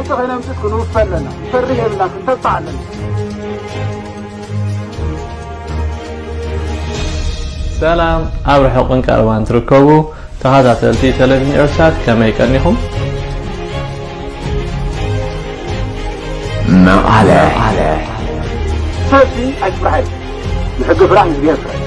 ከይነምፅት ክንውፍ ኣለና። ፈርህ የብልና፣ ክንተባዕ ኣለና። ሰላም፣ ኣብ ርሑቕን ቀረባን ትርከቡ ተኸታተልቲ ቴሌቪዥን ኤርሳት፣ ከመይ ቀኒኹም? መቐለ ሰልፊ ኣይትፍራሕ፣ ንሕጊ ፍራሕ፣ ንእግዚኣብሔር ፍራሕ።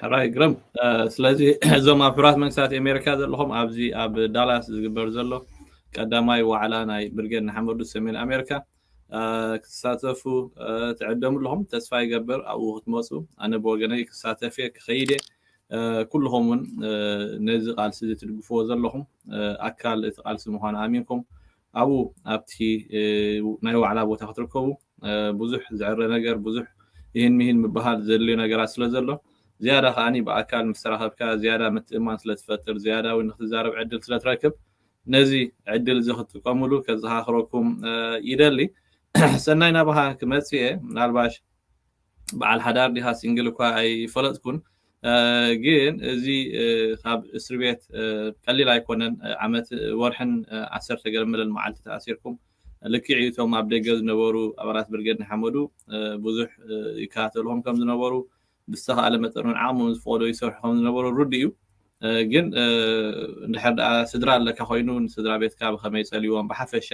ሕራይ ግርም። ስለዚ እዞም ኣብ ሕራት መንግስታት ኣሜሪካ ዘለኹም ኣብዚ ኣብ ዳላስ ዝግበር ዘሎ ቀዳማይ ዋዕላ ናይ ብርጌድ ንሓመዱ ሰሜን ኣሜሪካ ክትሳተፉ ትዕደሙ ኣለኹም። ተስፋ ይገብር ኣብኡ ክትመፁ። ኣነ ብወገነይ ክሳተፍ እየ፣ ክኸይድ እየ። ኩልኹም እውን ነዚ ቃልሲ እዚ ትድግፍዎ ዘለኹም ኣካል እቲ ቃልሲ ምዃኑ ኣሚንኩም ኣብኡ ኣብቲ ናይ ዋዕላ ቦታ ክትርከቡ ብዙሕ ዝዕረ ነገር፣ ብዙሕ ይህን ሚህን ምብሃል ዘድልዮ ነገራት ስለ ዘሎ ዝያዳ ከዓኒ ብኣካል ምስ ተራኸብካ ዝያዳ ምትእማን ስለ ትፈጥር፣ ዝያዳ እውን ንክትዛረብ ዕድል ስለ ትረክብ ነዚ ዕድል እዚ ክትጥቀምሉ ከዘኻኽረኩም ይደሊ። ሰናይ ናባኻ ክመጽእ እየ። ምናልባሽ በዓል ሓዳር ዲኻ ሲንግል እኳ ኣይፈለጥኩን፣ ግን እዚ ካብ እስር ቤት ቀሊል ኣይኮነን። ዓመት ወርሕን ዓሰርተ ገለ መለን መዓልቲ ተኣሲርኩም ልክዕ እዩ። እቶም ኣብ ደገ ዝነበሩ ኣባላት ብርጌድ ንሓመዱ ብዙሕ ይከታተልኹም ከም ዝነበሩ ብዝተኻእለ መጠን እውን ዓቕሞም ዝፈቕዶ ይሰርሑ ከም ዝነበሩ ርዱእ እዩ። ግን እንድሕር ደኣ ስድራ ኣለካ ኮይኑ ንስድራ ቤትካ ብኸመይ ጸልይዎም ብሓፈሻ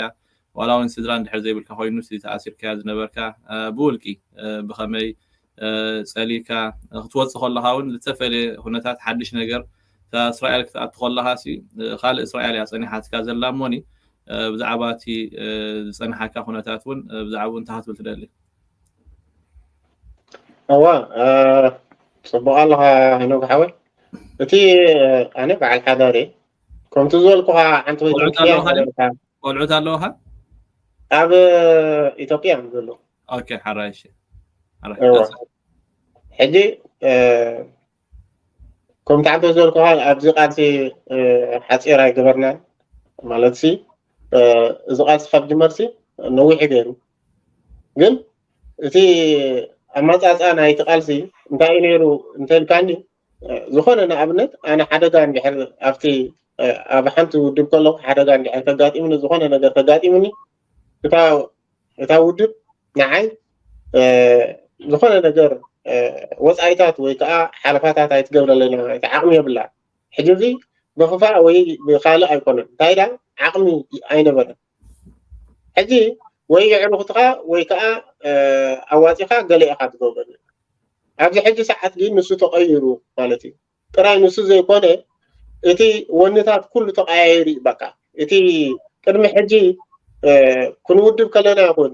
ዋላ እውን ስድራ እንድሕር ዘይብልካ ኮይኑ እቲ ተኣሲርካዮ ዝነበርካ ብውልቂ ብኸመይ ጸሊእካ ክትወጽእ ከለኻ እውን ዝተፈለየ ኩነታት ሓድሽ ነገር እታ እስራኤል ክትኣቱ ከለኻ ሲ ካልእ እስራኤል እያ ጸኒሓትካ ዘላ እሞኒ ብዛዕባ እቲ ዝጸንሓካ ኩነታት እውን ብዛዕባኡ እንታይ ክትብል ትደሊ? እዋ፣ ጽቡቕ ኣለኻ ሄኖክ ሓወይ። እቲ ኣነ በዓል ሓዳር እየ። ከምቲ ዝበልኩኻ ሓንቲ ወይ ቆልዑት ክልተ ኣለውኻ ድዩ? ሓዳርካ ቆልዑት ኣለውኻ? ኣብ ኢትዮጵያ እዮም ዘለዉ። ኦኬ፣ ሓራይ እሺ። ሓራይ። እዋ። ቀጽል። ሕጂ ከምቲ ዓንተ ዝበልኩኻ ኣብዚ ቃልሲ ሓፂር ኣይገበርናን ማለት ሲ እዚ ቃልሲ ካብ ጅመርሲ ነዊሕ ገይሩ ግን እቲ ኣመፃፅኣ ናይቲ ቃልሲ እንታይ እዩ ነይሩ እንተልካኒ ዝኾነ ንኣብነት ኣነ ሓደጋ እንድሕር ኣብቲ ኣብ ሓንቲ ውድብ ከለኹ ሓደጋ እንድሕር ተጋጢሙኒ ዝኾነ ነገር ተጋጢሙኒ እታ እታ ውድብ ንዓይ ዝኾነ ነገር ወፃኢታት ወይ ከዓ ሓለፋታት ኣይትገብረለና እቲ ዓቕሚ የብላ ሕጂ እዚ ብክፋእ ወይ ብካልእ ኣይኮነን እንታይ ዳ ዓቕሚ ኣይነበረን ሕጂ ወይ የዕሩኽትኻ ወይ ከዓ ኣዋፂኻ ገለ ኢኻ ትገብረሉ ኣብዚ ሕጂ ሰዓት ግን ንሱ ተቐይሩ ማለት እዩ ጥራይ ንሱ ዘይኮነ እቲ ወንታት ኩሉ ተቐያይሩ እዩ በቃ እቲ ቅድሚ ሕጂ ክንውድብ ከለና ይኹን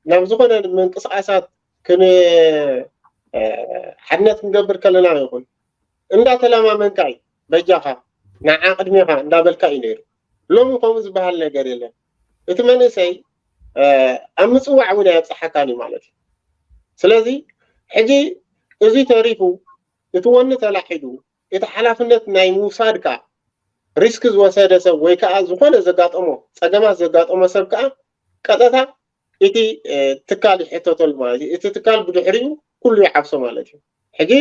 ናብ ዝኾነ ምንቅስቃሳት ሓድነት ክንገብር ከለና ይኹን እንዳተለማመንካ እዩ በጃኻ ንዓ ቅድሜኻ እንዳበልካ እዩ ነይሩ ሎሚ ከምኡ ዝበሃል ነገር የለን እቲ መንእሰይ ኣብ ምፅዋዕ እውን ኣየብፅሓካን እዩ ማለት እዩ ስለዚ ሕጂ እዚ ተሪፉ እቲ ወኒ ተላዒሉ እቲ ሓላፍነት ናይ ምውሳድ ከዓ ሪስክ ዝወሰደ ሰብ ወይ ከዓ ዝኾነ ዘጋጠሞ ፀገማት ዘጋጠሞ ሰብ ከዓ ቀጥታ እቲ ትካል ይሕተተሉ ማለት እዩ እቲ ትካል ብድሕሪኡ ኩሉ ይዓብሶ ማለት እዩ ሕጂ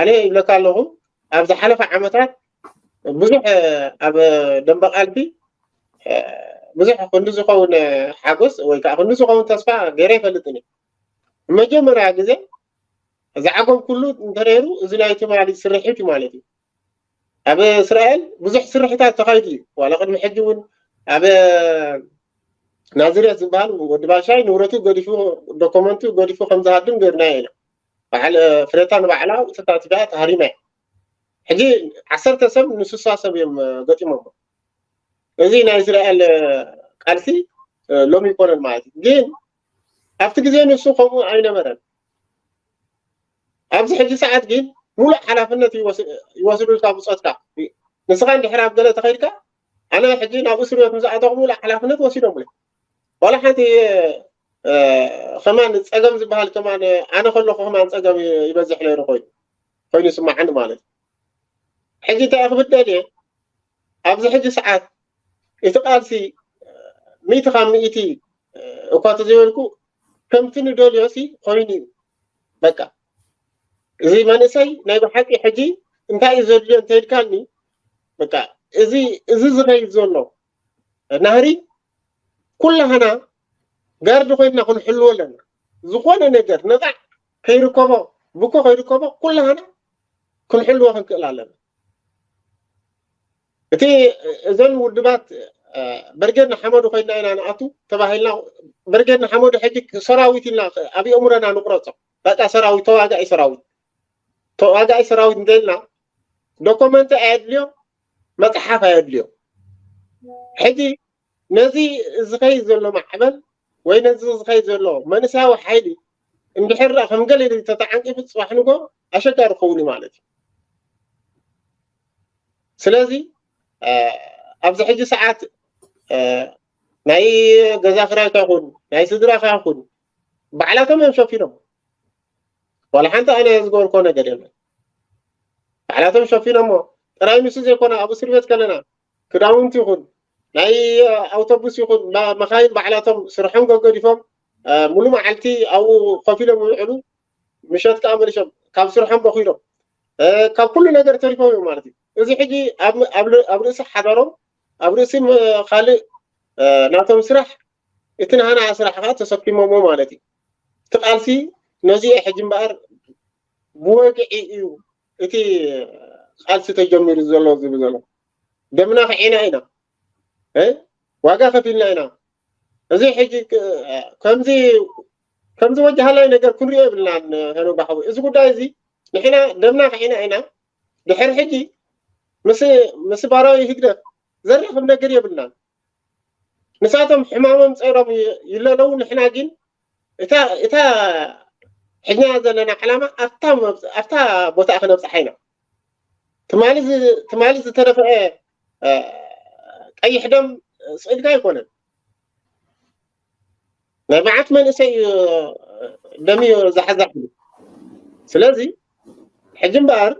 ኣነ ይብለካ ኣለኹ ኣብ ዝሓለፈ ዓመታት ብዙሕ ኣብ ደንበ ቃልሲ ብዙሕ ክንዲ ዝኸውን ሓጎስ ወይ ከዓ ክንዲ ዝኸውን ተስፋ ገይረ ይፈልጥን እዩ መጀመርያ ግዜ ዝዓገብ ኩሉ እንተነይሩ እዚ ናይ ትማሊ ስርሒት እዩ ማለት እዩ ኣብ እስራኤል ብዙሕ ስርሒታት ተኻይዱ እዩ ዋላ ቅድሚ ሕጂ እውን ኣብ ናዝሬት ዝበሃል ወዲ ባሻይ ንብረቱ ገዲፉ ዶኮመንቱ ገዲፉ ከም ዝሃድም ገርና ኢና በዓል ፍሬታ ንባዕላ ውፅታት እያ ተሃሪማ እያ ሕጂ ዓሰርተ ሰብ ንስሳ ሰብ እዮም ገጢሞሞ እዚ ናይ እስራኤል ቃልሲ ሎሚ ይኮነን ማለት እዩ ግን ኣብቲ ግዜ ንሱ ከምኡ ኣይነበረን ኣብዚ ሕጂ ሰዓት ግን ሙሉእ ሓላፍነት ይወስዱልካ ብፆትካ ንስኻ እንድሕር ኣብ ገለ ተኸይድካ ኣነ ሕጂ ናብ እስር ቤት ምዝኣተኹ ሙሉእ ሓላፍነት ወሲዶምለ ዋላ ሓንቲ ከማን ፀገም ዝበሃል ከማን ኣነ ከለኹ ከማን ፀገም ይበዝሕ ነይሩ ኮይኑ ኮይኑ ይስማዓኒ ማለት እዩ ሕጂ እንታይ ክብል ደልየ ኣብዚ ሕጂ ሰዓት እቲ ቃልሲ ሚእቲ ካብ ሚእቲ እኳ ተዘይበልኩ ከምቲ ንደልዮ ሲ ኮይኑ እዩ በቃ እዚ መንእሰይ ናይ ብሓቂ ሕጂ እንታይ እዩ ዘድልዮ እንተይልካኒ በቃ እዚ እዚ ዝኸይድ ዘሎ ናህሪ ኩላህና ጋርዲ ኮይንና ክንሕልዎ ኣለና ዝኾነ ነገር ነፃዕ ከይርከቦ ብኮ ከይርከቦ ኩላህና ክንሕልዎ ክንክእል ኣለና እቲ እዘን ውድባት በርጌድ ንሓመዱ ኮይና ኢና ንኣቱ ተባሂልና በርጌድ ንሓመዱ ሕጂ ሰራዊት ኢልና ኣብ ኣእምሮና ንቁረፆ በቃ ሰራዊት ተዋጋኢ ሰራዊት ተዋጋኢ ሰራዊት እንተኢልና ዶኮመንት ኣየድልዮ መፅሓፍ ኣየድልዮ ሕጂ ነዚ ዝኸይድ ዘሎ ማዕበል ወይ ነዚ ዝኸይድ ዘሎ መንእሰያዊ ሓይሊ እንድሕር ከም ገለ ተተዓንቂፉ ፅባሕ ንጎ ኣሸጋሪ ክኸውን እዩ ማለት እዩ ስለዚ ኣብዚ ሕጂ ሰዓት ናይ ገዛ ክራይካ ይኹን ናይ ስድራካ ይኹን ባዕላቶም እዮም ሸፊኖም ዋላ ሓንቲ ኣነ ዝገበርኮ ነገር የለን ባዕላቶም ሸፊኖሞ ጥራይ ንሱ ዘይኮነ ኣብ እስር ቤት ከለና ክዳውንቲ ይኹን ናይ ኣውቶቡስ ይኹን መኻይን ባዕላቶም ስርሖም ገገዲፎም ሙሉ መዓልቲ ኣብኡ ኮፍ ኢሎም ይውዕሉ ምሸት ከዓ መሊሶም ካብ ስርሖም በኺሎም ካብ ኩሉ ነገር ተሪፎም እዮም ማለት እዩ እዚ ሕጂ ኣብ ርእሲ ሓዳሮም ኣብ ርእሲ ካልእ ናቶም ስራሕ እቲ ናህና ስራሕ ከዓ ተሰኪሞሞ ማለት እዩ እቲ ቃልሲ ነዚኦ ሕጂ እምበኣር ብወግዒ እዩ እቲ ቃልሲ ተጀሚሩ ዘሎ ዝብል ዘሎ ደምና ክዒና ኢና ዋጋ ከፊልና ኢና እዚ ሕጂ ከምዚ ከምዚ ወጃሃላይ ነገር ክንሪኦ የብልናን ሄኖ ባሕዊ እዚ ጉዳይ እዚ ንሕና ደምና ክሒና ኢና። ድሕሪ ሕጂ ምስ ምስ ባራዊ ህግደፍ ዘራኽብ ነገር የብልናን። ንሳቶም ሕማሞም ጸይሮም ይ- ይለለዉ፣ ንሕና ግን እታ እታ ሕኛ ዘለና ዕላማ ኣብታ መብጽ- ኣብታ ቦታ ክነብጽሓ ኢና። ትማሊ ዝ- ትማሊ ዝተደፍአ እ፣ ቀይሕ ደም ስእልካ ኣይኮነን። ናይ መዓት መንእሰይ እዩ ደም እዩ ዛሕዛሕ። ስለዚ ሕጂ እምበኣር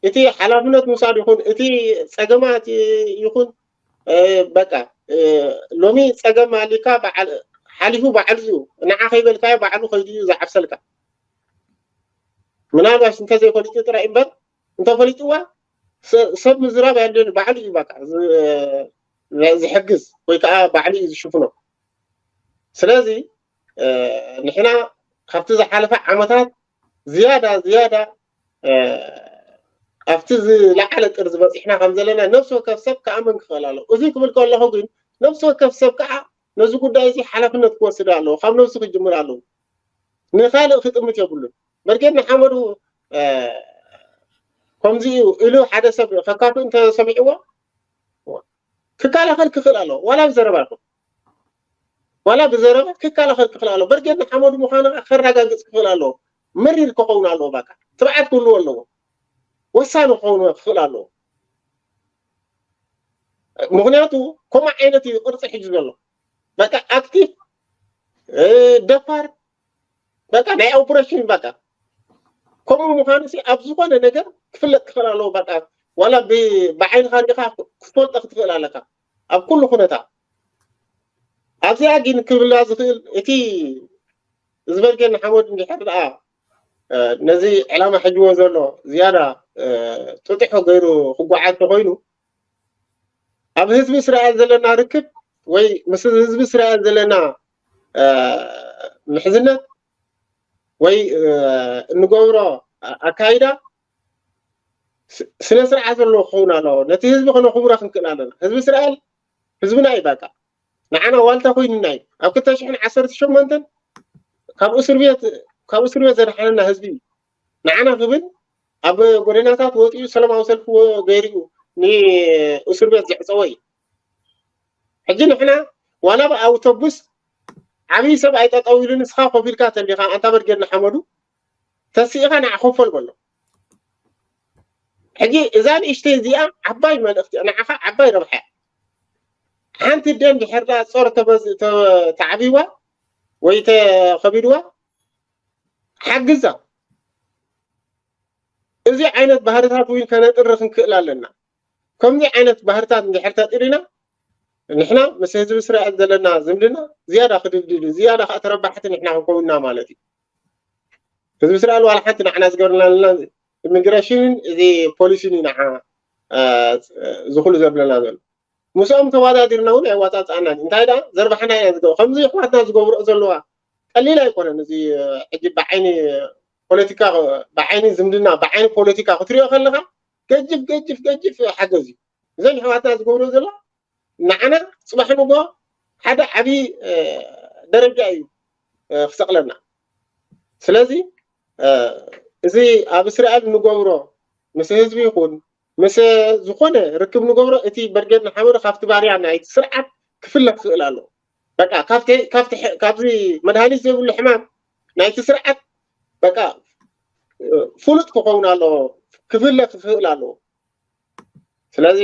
እቲ ሓላፍነት ምውሳድ ይኹን እቲ ጸገማት ይኹን በቃ ሎሚ ጸገም ኣሊካ ሓሊፉ ባዕሉ እዩ፣ ንዓ ከይበልካዮ ባዕሉ ከይዱ እዩ ዝዓብሰልካ። ምናልባሽ እንተዘይፈሊጡ ጥራይ እምበር እንተፈሊጥዋ ሰብ ምዝራብ ያለን ባዕሉ እዩ በቃ ዝሕግዝ ወይ ከዓ ባዕሉ እዩ ዝሽፍኖ። ስለዚ ንሕና ካብቲ ዝሓለፈ ዓመታት ዝያዳ ዝያዳ ኣብቲ ዝለዓለ ጥርዚ በፂሕና ከም ዘለና ነፍሲ ወከፍ ሰብ ክኣምን ክኽእል ኣለዎ። እዚ ክብል ከለኹ ግን ነፍሲ ወከፍ ሰብ ከዓ ነዚ ጉዳይ እዚ ሓላፍነት ክወስድ ኣለዎ። ካብ ነብሱ ክጅምር ኣለዎ። ንኻልእ ክጥምት የብሉን። በርጌድ ንሓመዱ ከምዚ እዩ ኢሉ ሓደ ሰብ ከካፍእ እንተሰሚዕዎ ክከላኸል ክኽእል ኣለዎ። ዋላ ብዘረባ ይኹን ዋላ ብዘረባ ክከላኸል ክኽእል ኣለዎ። በርጌድ ንሓመዱ ምዃኑ ከረጋግፅ ክኽእል ኣለዎ። መሪር ክኸውን ኣለዎ። በቃ ትብዓት ክህልዎ ኣለዎ። ወሳኒ ክኸውን ክኽእል ኣለዎ። ምኽንያቱ ከምኡ ዓይነት እዩ ቅርፂ ሕጂ ዘሎ። በቃ ኣክቲቭ ደፋር በቃ ናይ ኦፕሬሽን በቃ ከምኡ ምዃኑ ሲ ኣብ ዝኾነ ነገር ክፍለጥ ክኽእል ኣለዎ። በቃ ዋላ ብዓይንኻ ሪኢኻ ክትፈልጦ ክትኽእል ኣለካ ኣብ ኩሉ ኩነታ። ኣብዚኣ ግን ክብላ ዝኽእል እቲ ዝበርጌን ሓመድ እንድሕር ደኣ ነዚ ዕላማ ሕጅዎ ዘሎ ዝያዳ ጥጢሑ ገይሩ ክጓዓዝ ተኮይኑ ኣብ ህዝቢ እስራኤል ዘለና ርክብ ወይ ምስ ህዝቢ እስራኤል ዘለና ምሕዝነት ወይ እንገብሮ ኣካይዳ ስነ ስርዓት ዘለዎ ክኸውን ኣለዎ። ነቲ ህዝቢ ከነኽብሮ ክንክእል ኣለና። ህዝቢ እስራኤል ህዝብና እዩ። በቃ ንዓና ዋልታ ኮይኑና እዩ። ኣብ ክልተ ሽሕን ዓሰርተ ሸሞንተን ካብ እስር ቤት ካብ እስር ቤት ዘድሓነና ህዝቢ እዩ። ንዓና ክብል ኣብ ጎደናታት ወፂኡ ሰላማዊ ሰልፊ ገይሩ እዩ ንእስር ቤት ዘዕፀወ እዩ። ሕጂ ንሕና ዋላ ብኣውቶቡስ ዓብዪ ሰብኣይ ጠጠው ኢሉ ንስኻ ኮፍ ኢልካ ተሊኻ ኣንታ በርጌድ ንሓመዱ ተስኢኻ ንዓ ኮፈል በሎ። ሕጂ እዛ ንእሽተይ እዚኣ ዓባይ መልእኽቲ እያ፣ ንዓኻ ዓባይ ረብሓ እያ። ሓንቲ ደን ድሕር ዳ ጾር ተዓቢዋ ወይ ተኸቢድዋ ሓግዛ። እዚ ዓይነት ባህርታት እውን ከነጥሪ ክንክእል ኣለና። ከምዚ ዓይነት ባህርታት እንድሕር ተጥሪና ንሕና ምስ ህዝቢ እስራኤል ዘለና ዝምድና ዝያዳ ክድልድል ዝያዳ ከዓ ተረባሕቲ ንሕና ክንከውንና ማለት እዩ። ህዝቢ እስራኤል ዋላ ሓንቲ ንዓና ዝገብረና ዘለና ኢሚግሬሽንን እዚ ፖሊሲን እዩ ንዓ ዝኩሉ ዘብለና ዘሎ። ምስኦም ተዋዳዲርና እውን ኣይዋፃፃኣናን። እንታይ ደኣ ዘርባሕና ኢና ዝገብሩ ከምዚ ኣሕዋትና ዝገብርኦ ዘለዋ ቀሊል ኣይኮነን። እዚ ሕጂ ብዓይኒ ፖለቲካ ብዓይኒ ዝምድና ብዓይኒ ፖለቲካ ክትሪኦ ከለካ ገጅፍ ገጅፍ ገጅፍ ሓገዝ እዩ። እዘን ኣሕዋትና ዝገብርኦ ዘለዋ ንዓና ፅባሕ ንጎ ሓደ ዓብዪ ደረጃ እዩ ክሰቕለና። ስለዚ እዚ ኣብ እስራኤል ንገብሮ ምስ ህዝቢ ይኹን ምስ ዝኾነ ርክብ ንገብሮ እቲ በርጌድ ንሓመዱ ካብቲ ባርያ ናይቲ ስርዓት ክፍለ ክኽእል ኣለዎ። በቃ ካብዚ መድሃኒት ዘይብሉ ሕማም ናይቲ ስርዓት በቃ ፍሉጥ ክኸውን ኣለዎ፣ ክፍለ ክኽእል ኣለዎ። ስለዚ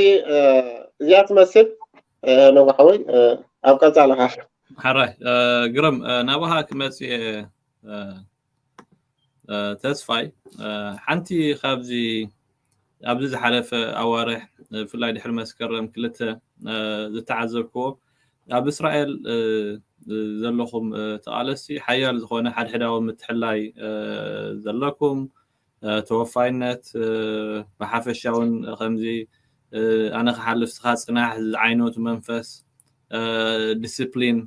እዚኣ ትመስል ነጓሕወይ ኣብ ቀፃልኻ ሓራይ ግርም ናባኻ ክመፅእ ተስፋይ ሓንቲ ካብዚ ኣብዚ ዝሓለፈ ኣዋርሕ ብፍላይ ድሕሪ መስከረም ክልተ ዝተዓዘብክዎ ኣብ እስራኤል ዘለኹም ተቓለስቲ ሓያል ዝኾነ ሓድሕዳዊ ምትሕላይ ዘለኩም ተወፋይነት ብሓፈሻውን ከምዚ ኣነ ክሓልፍ ስኻ ፅናሕ ዝዓይነቱ መንፈስ ዲስፕሊን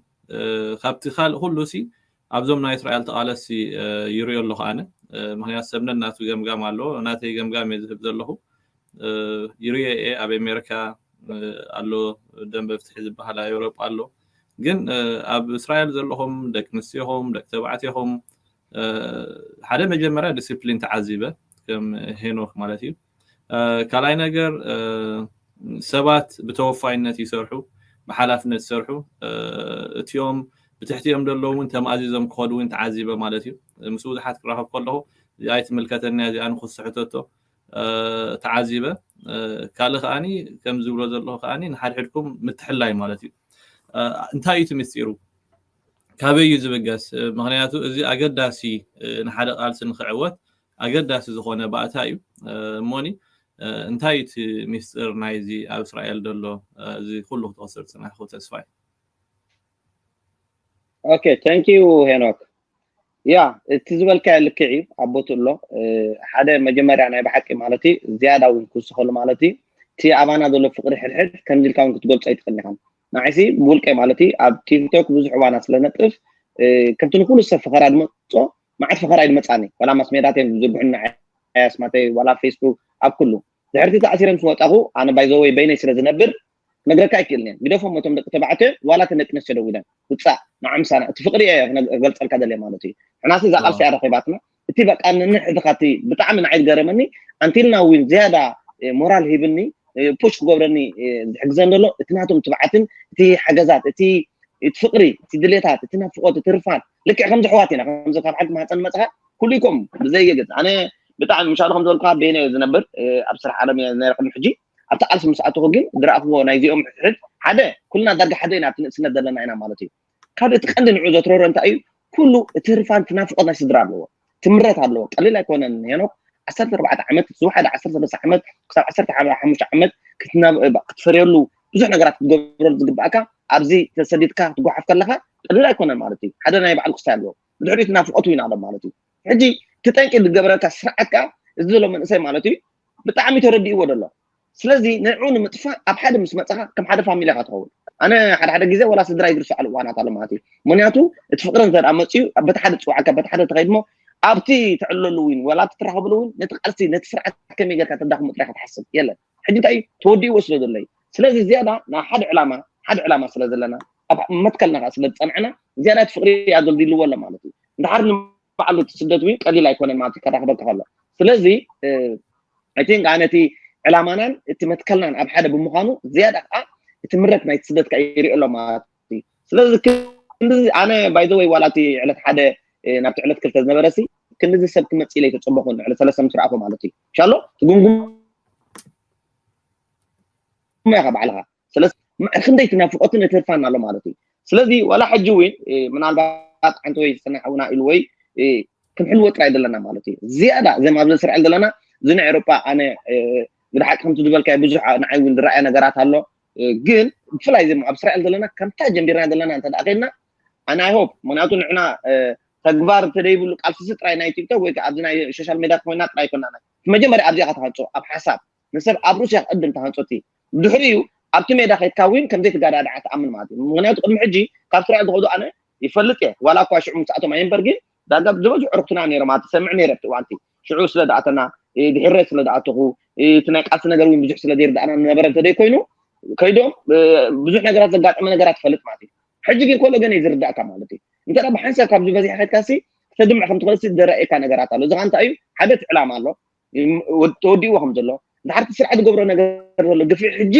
ካብቲ ካልእ ኩሉ ሲ ኣብዞም ናይ እስራኤል ተቓለስቲ ይሪኦ ኣለኹ ኣነ ምክንያቱ ሰብ ነናቱ ገምጋም ኣለዎ ናተይ ገምጋም እየ ዝህብ ዘለኹ ይሪኦ እየ ኣብ ኣሜሪካ ኣሎ ደንበ ፍትሒ ዝበሃል ኣብ ኤውሮጳ ኣሎ ግን ኣብ እስራኤል ዘለኹም ደቂ ኣንስትዮኹም ደቂ ተባዕትዮኹም ሓደ መጀመርያ ዲስፕሊን ተዓዚበ ከም ሄኖክ ማለት እዩ። ካልኣይ ነገር ሰባት ብተወፋይነት ይሰርሑ፣ ብሓላፍነት ይሰርሑ። እቲኦም ብትሕቲኦም ዘለዉ እውን ተማእዚዞም ክኸዱ እውን ተዓዚበ ማለት እዩ። ምስ ብዙሓት ክራኸብ ከለኹ እዚኣ ኣይትምልከተኒ እያ፣ እዚኣ ንኹስ ሕተቶ ተዓዚበ። ካልእ ከዓኒ ከም ዝብሎ ዘለኹ ከዓኒ ንሓድሕድኩም ምትሕላይ ማለት እዩ። እንታይ እዩ እቲ ምስጢሩ? ካበይ እዩ ዝብገስ? ምክንያቱ እዚ ኣገዳሲ ንሓደ ቃልሲ ንክዕወት ኣገዳሲ ዝኾነ ባእታ እዩ። እሞኒ እንታይ እቲ ሚስጥር ናይዚ ኣብ እስራኤል ዘሎ እዚ ኩሉ ክትወስድ ፅናሕኩ ተስፋይ? Okay, thank you ሄኖክ። ያ እቲ ዝበልካዮ ልክዕ እዩ፣ ኣቦቱ ኣሎ ሓደ መጀመርያ ናይ ብሓቂ ማለት እዩ ዝያዳ እውን ክውስኸሉ ማለት እዩ እቲ ኣባና ዘሎ ፍቅሪ ሕድሕድ ከምዚ ኢልካ እውን ክትገልጾ ኣይትኽእል ኢኻ። ንዓይሲ ብውልቀይ ማለት እዩ ኣብ ቲክቶክ ብዙሕ እዋና ስለነጥፍ ከምቲ ንኩሉ ሰብ ፈኸራ ድመጾ መዓት ፈኸራ ይድመጻኒ ዋላ ማስሜዳት እዮም ዝዝርግሑኒ ንዓይ ኣስማተይ ዋላ ፌስቡክ ኣብ ኩሉ ድሕርቲ ተኣሲረ ምስ ወጣኹ ኣነ ባይዘወይ በይነይ ስለ ዝነብር ክነግረካ ኣይክእልን እየ ግደፎም እቶም ደቂ ተባዕትዮ ዋላ እተን ደቂ ኣንስትዮ ደው ኢለን ውፃእ ንዓምሳና እቲ ፍቅሪ እየ ክገልፀልካ ደልየ ማለት እዩ ሕናሲ እዛ ቃልሲ እያ ረኺባትና እቲ በቃ ንንሕድኻ እቲ ብጣዕሚ ንዓይ ዝገረመኒ ኣንቲልና ዊን ዝያዳ ሞራል ሂብኒ ፑሽ ክገብረኒ ዝሕግዘን ዘሎ እቲ ናቶም ትብዓትን እቲ ሓገዛት እቲ እቲ ፍቅሪ እቲ ድሌታት እቲ ናፍቆት እቲ ርፋን ልክዕ ከምዚ ኣሕዋት ኢና ከምዚ ካብ ሓንቲ ማህፀን መፅኻ ኩሉ ይኮም ብዘየገድስ ኣነ ብጣዕሚ ምሻሉ ከም ዝበልኩካ በይነ እየ ዝነብር ኣብ ስራሕ ዓለም እየ ነረ ቅድሚ ሕጂ ኣብቲ ቃልሲ ምስ ኣተኹ ግን ዝረኣኽዎ ናይዚኦም ሕድ ሓደ ኩልና ዳርጋ ሓደ ኢና ኣብቲ ንእስነት ዘለና ኢና ማለት እዩ ካብ እቲ ቀንዲ ንዑ ዘትረሮ እንታይ እዩ ኩሉ እቲ ርፋን እቲ ናፍቆት ናይ ስድራ ኣለዎ ትምረት ኣለዎ ቀሊል ኣይኮነን ሄኖክ ዓሰርተ ኣርባዕተ ዓመት ዝወሓደ ዓሰርተ ሰለስተ ዓመት ክሳብ ዓሰርተ ሓሙሽተ ዓመት ክትፈርየሉ ብዙሕ ነገራት ክትገብረሉ ዝግባእካ ኣብዚ ተሰዲድካ ክትጓሓፍ ከለካ ቀሊል ኣይኮነን ማለት እዩ ሓደ ናይ ባዕሉ ክስታይ ኣለዎ ብድሕሪኡ እቲ ናፍቆት እውን ኣሎ ማለት እዩ ሕጂ እቲ ጠንቂ ዝገበረካ ስርዓት ከዓ እዚ ዘሎ መንእሰይ ማለት እዩ ብጣዕሚ ተረዲእዎ ዘሎ ስለዚ ንዕኡ ንምጥፋእ ኣብ ሓደ ምስ መፀኻ ከም ሓደ ፋሚሊ ኢኻ ትኸውን ኣነ ሓደ ሓደ ግዜ ወላ ስድራይ ዝርሰዓሉ እዋናት ኣሎ ማለት እዩ ምክንያቱ እቲ ፍቅሪ እንተ መፅዩ በቲ ሓደ ትፅዋዓካ በቲ ሓደ ትኸይድ ሞ ኣብቲ ትዕለሉ እውን ወላ እቲ ትራኸብሉ እውን ነቲ ቃልሲ ነቲ ስርዓት ከመይ ጌርካ ተዳኽሞ ጥራይ ክትሓስብ የለን ሕጂ እንታይ እዩ ተወዲእዎ ስለ ዘሎ እዩ ስለዚ ዝያዳ ናብ ሓደ ዕላማ ሓደ ዕላማ ስለ ዘለና ኣብ መትከልና ከዓ ስለ ዝፀናዕና ዝያዳ እቲ ፍቅሪ እያ ዘልዲልዎ ኣሎ ማለት እዩ እንድሓር ንባዕሉ እቲ ስደት እውን ቀሊል ኣይኮነን ማለት እዩ ከራኽበካ ከሎ ስለዚ I think ኣነ እቲ ዕላማናን እቲ መትከልናን ኣብ ሓደ ብምዃኑ ዝያዳ ከዓ እቲ ምረት ናይ ስደት ከዓ ይሪኦ ኣሎ ማለት እዩ ስለዚ ክንድዚ ኣነ by the way ዋላ እቲ ዕለት ሓደ ናብቲ ዕለት ክልተ ዝነበረ ሲ ክንድዚ ሰብ ክመፅእ ኢለ ኣይተፀበኹን ዕለት ሰለስተ ምስ ረኣኹ ማለት እዩ ሻሎ ትጉምጉም ኢኻ ባዕልኻ ስለዚ ክንደይ ትናፍቆትን እትህርፋን ኣሎ ማለት እዩ ስለዚ ዋላ ሕጂ እውን ምናልባት ሓንቲ ወይ ዝፅናሕ ውና ኢሉ ወይ ክንሕልዎ ጥራይ ዘለና ማለት እዩ ዝያዳ እዞም ኣብዚ እስራኤል ዘለና እዚ ናይ ኤሮጳ ኣነ ብድሓቂ ከምቲ ዝበልካዮ ብዙሕ ንዓይ እውን ዝረኣየ ነገራት ኣሎ ግን ብፍላይ እዞም ኣብ እስራኤል ዘለና ከምታ ጀሚርና ዘለና እንተ ከድና ኣነ ኣይሆፕ ምክንያቱ ንሕና ተግባር ተደይብሉ ቃልስሲ ጥራይ ናይ ቲክቶክ ወይ ኣብዚ ናይ ሶሻል ሜድያ ኮይና ጥራይ ኮና መጀመርያ ኣብዚኣ ከተሃንፆ ኣብ ሓሳብ ንሰብ ኣብ ሩስያ ክቅድም ተሃንፆ እቲ ድሕሪኡ ኣብቲ ሜዳ ከይድካ እውን ከምዘይትጋዳድዓ ትኣምን ማለት እዩ ምክንያቱ ቅድሚ ሕጂ ካብ ስራሕ ዝኸዱ ኣነ ይፈልጥ እየ ዋላ እኳ ሽዑ ምስኣቶም ኣየንበር ግን ዳጋ ዝበዝሑ ዕርክትና ነይሮም ኣቲ ሰምዕ ነይረ ኣብቲ እዋንቲ ሽዑ ስለ ደኣተና ድሕረ ስለ ደኣተኹ እቲ ናይ ቃልሲ ነገር እውን ብዙሕ ስለ ዘይርዳእና ነበረ እንተደይ ኮይኑ ከይዶም ብዙሕ ነገራት ዘጋጠመ ነገራት ይፈልጥ ማለት እዩ ሕጂ ግን ኮሎ ገነ ዝርዳእካ ማለት እዩ እንተ ብሓንሳብ ካብዚ በዚሕ ከድካ ሲ ክተድምዕ ከም ትኽእል ዘረእየካ ነገራት ኣሎ እዚ እንታይ እዩ ሓደ ዕላማ ኣሎ ተወዲእዎ ከም ዘሎ ድሓርቲ ስርዓት ዝገብሮ ነገር ዘሎ ግፍዒ ሕጂ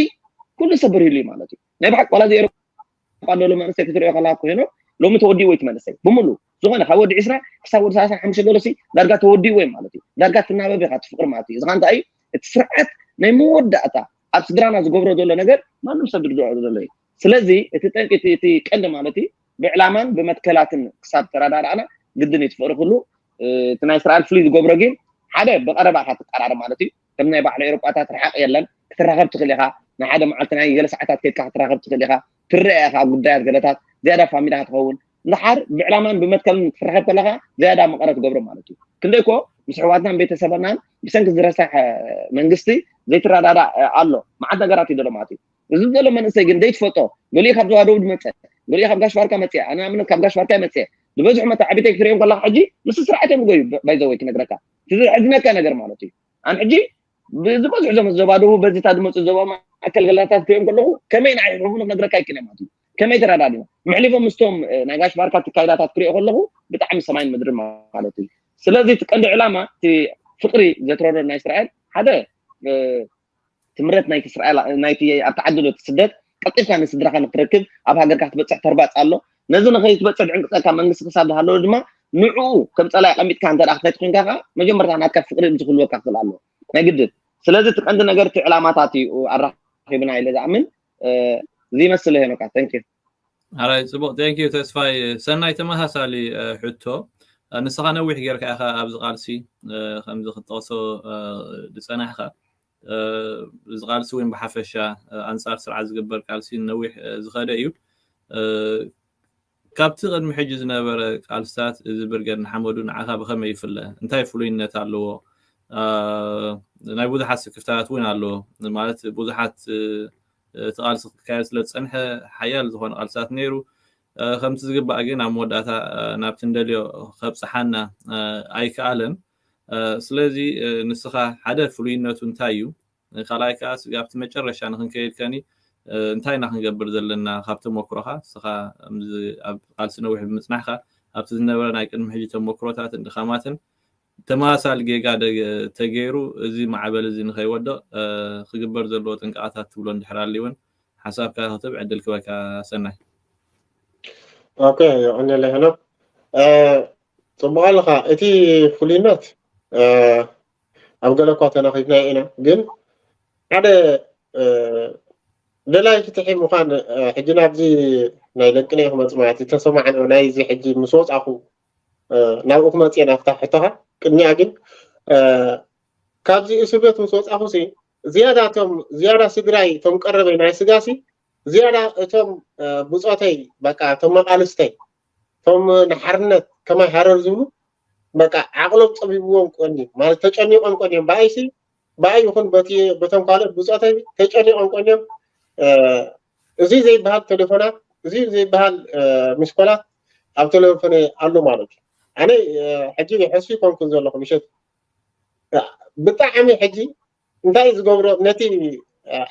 ኩሉ ሰብ በሪህሉ እዩ ማለት እዩ ናይ ብሓቂ ዋላ እዚ ኤሮጳ ዘሎ መንእሰይ ክትሪኦ ከለካ ኮይኖ ሎሚ ተወዲእዎ እዩ መንእሰይ ብምሉ ዝኾነ ካብ ወዲ ዕስራ ክሳብ ወዲ ሰላሳ ሓሙሽተ ገለሲ ዳርጋ ተወዲእዎ እዩ ማለት እዩ ዳርጋ ትናበብ ኢኻ ትፍቅሪ ማለት እዩ እዚ እንታይ እዩ እቲ ስርዓት ናይ መወዳእታ ኣብ ስድራና ዝገብሮ ዘሎ ነገር ማንም ሰብ ዝርድኦ ዘሎ እዩ ስለዚ እቲ ጠንቂ እቲ ቀንዲ ማለት እዩ ብዕላማን ብመትከላትን ክሳብ ተረዳዳእና ግድን እዩ ትፍቅሪ ኩሉ እቲ ናይ እስራኤል ፍሉይ ዝገብሮ ግን ሓደ ብቀረባ ኢኻ ትቀራረብ ማለት እዩ ከም ናይ ባዕሉ ኤሮጳታት ርሓቅ የለን ክትራኸብ ትኽእል ኢኻ ንሓደ መዓልቲ ናይ ገለ ሰዓታት ከድካ ክትራኸብ ትኽእል ኢኻ ትረአ ኢኻ ኣብ ጉዳያት ገለታት ዝያዳ ፋሚሊ ኢኻ ትኸውን እንድሓር ብዕላማን ብመትከልን ክትራኸብ ከለኻ ዝያዳ መቐረ ትገብሮ ማለት እዩ ክንደይ ኮ ምስ ኣሕዋትናን ቤተሰብናን ብሰንኪ ዝረሳሕ መንግስቲ ዘይትረዳዳእ ኣሎ መዓት ነገራት እዩ ዘሎ ማለት እዩ እዚ ዘሎ መንእሰይ ግን ዘይትፈልጦ ገሊኡ ካብ ዘዋደቡ ዝመፀ ገሊኡ ካብ ጋሽ ባርካ መፅአ ኣነ ንኣብነት ካብ ጋሽ ባርካ መፅአ ዝበዝሑ መታዓቢተይ ክትሪኦም ከለካ ሕጂ ምስ ስርዓት እዮም ዝጎዩ ባይዘወይ ክነግረካ እቲ ዘሕዝነካ ነገር ማለት እዩ ኣን ሕጂ ዝበዝሑ ዞም ዘባደቡ በዚታ ዝመፁ ዞባ ማእከል ገላታት ክሪኦም ከለኹ ከመይ ንዓይ ርሁኑ ክነግረካ ይክእል ማለት እዩ ከመይ ተረዳድና መሕሊፎም ምስቶም ናይ ጋሽ ባርካ ትካይዳታት ክሪኦ ከለኹ ብጣዕሚ ሰማይን ምድርን ማለት እዩ ስለዚ እቲ ቀንዲ ዕላማ እቲ ፍቅሪ ዘትረሮ ናይ እስራኤል ሓደ ትምረት ናይቲ እስራኤል ናይቲ ኣብቲ ዓዲ ዶ ስደት ቀልጢፍካ ንስድራኻ ንክትረክብ ኣብ ሃገርካ ክትበፅሕ ተርባፅ ኣሎ። ነዚ ንኸይትበፅሕ ድዕንቅፀካ መንግስቲ ክሳብ ዝሃለወ ድማ ንዕኡ ከም ፀላይ ኣቐሚጥካ እንተ ክትከይድ ኮይንካ ከዓ መጀመርታ ናትካ ፍቅሪ ዝህልወካ ክኽእል ኣለዎ ናይ ግድን። ስለዚ እቲ ቀንዲ ነገር እቲ ዕላማታት እዩ ኣራኺብና ኢለ ዝኣምን። እዚ ይመስል ሄኖካ። Thank you። ኣራይ ጽቡቅ። Thank you ተስፋይ። ሰናይ ተመሳሳሊ ሕቶ። ንስኻ ነዊሕ ጌርካ ኢኻ ኣብዚ ቃልሲ ከምዚ ክትጠቕሶ ዝጸናሕካ። እዚ ቃልሲ እውን ብሓፈሻ ኣንጻር ስርዓት ዝግበር ቃልሲ ነዊሕ ዝኸደ እዩ። ካብቲ ቅድሚ ሕጂ ዝነበረ ቃልስታት እዚ ብርገድ ንሓመዱ ንዓኻ ብኸመይ ይፍለ? እንታይ ፍሉይነት ኣለዎ? ናይ ብዙሓት ስክፍታታት እውን ኣለዎ። ማለት ብዙሓት እቲ ቃልሲ ክካየድ ስለ ዝጸንሐ ሓያል ዝኾነ ቃልስታት ነይሩ። ከምቲ ዝግባእ ግን ኣብ መወዳእታ ናብቲ እንደልዮ ከብጽሓና ኣይከኣለን። ስለዚ ንስኻ ሓደ ፍሉይነቱ እንታይ እዩ? ካልኣይ ከዓ ኣብቲ መጨረሻ ንክንከይድ ከኒ እንታይ ኢና ክንገብር ዘለና? ካብ ተመክሮኻ ንስኻ ኣብ ቃልሲ ነዊሕ ብምፅናሕካ ኣብቲ ዝነበረ ናይ ቅድሚ ሕጂ ተመክሮታትን ድኻማትን ተመሳሳሊ ጌጋ ተገይሩ እዚ ማዕበል እዚ ንኸይወድቕ ክግበር ዘለዎ ጥንቃቐታት ትብሎ እንድሕር ኣልዩ እውን ሓሳብካ ክትብ ዕድል ክበካ። ሰናይ። ኦኬ፣ የቐንየለይ ሄኖክ። ጽቡቕ ኣለኻ። እቲ ፍሉይነት ኣብ ገለ እኳ ተነኺፍና ኢና፣ ግን ሓደ ደላይ ፍትሒ ምዃን ሕጂ ናብዚ ናይ ለቅነ ክመጽ ማለት ዝተሰማዕንኦ ናይዚ ሕጂ ምስ ወጻኹ ናብኡ ክመጽእ ናብታ ሕቶኻ። ቅድሚያ ግን ካብዚ እስር ቤት ምስ ወጻኹ ሲ ዝያዳ እቶም ዝያዳ ስድራይ እቶም ቀረበይ ናይ ስጋ ሲ ዝያዳ እቶም ብጾተይ በቃ እቶም መቃልስተይ እቶም ንሓርነት ከማይ ሃረር ዝብሉ በቃ ዓቕሎም ጸቢብዎም ቆንዮም ማለት ተጨኒቖም ቆንዮም ብኣይሲ ብኣይ ይኹን በቶም ካልኦት ብጾተይ ተጨኒቖም ቆንዮም እዚ ዘይበሃል ቴሌፎናት እዚ ዘይበሃል ሚስኮላት ኣብ ቴሌፎነ ኣሎ ማለት እዩ። ኣነ ሕጂ ሕሱ ይኮንኩን ዘለኹ ምሸት ብጣዕሚ ሕጂ እንታይ ዝገብሮ ነቲ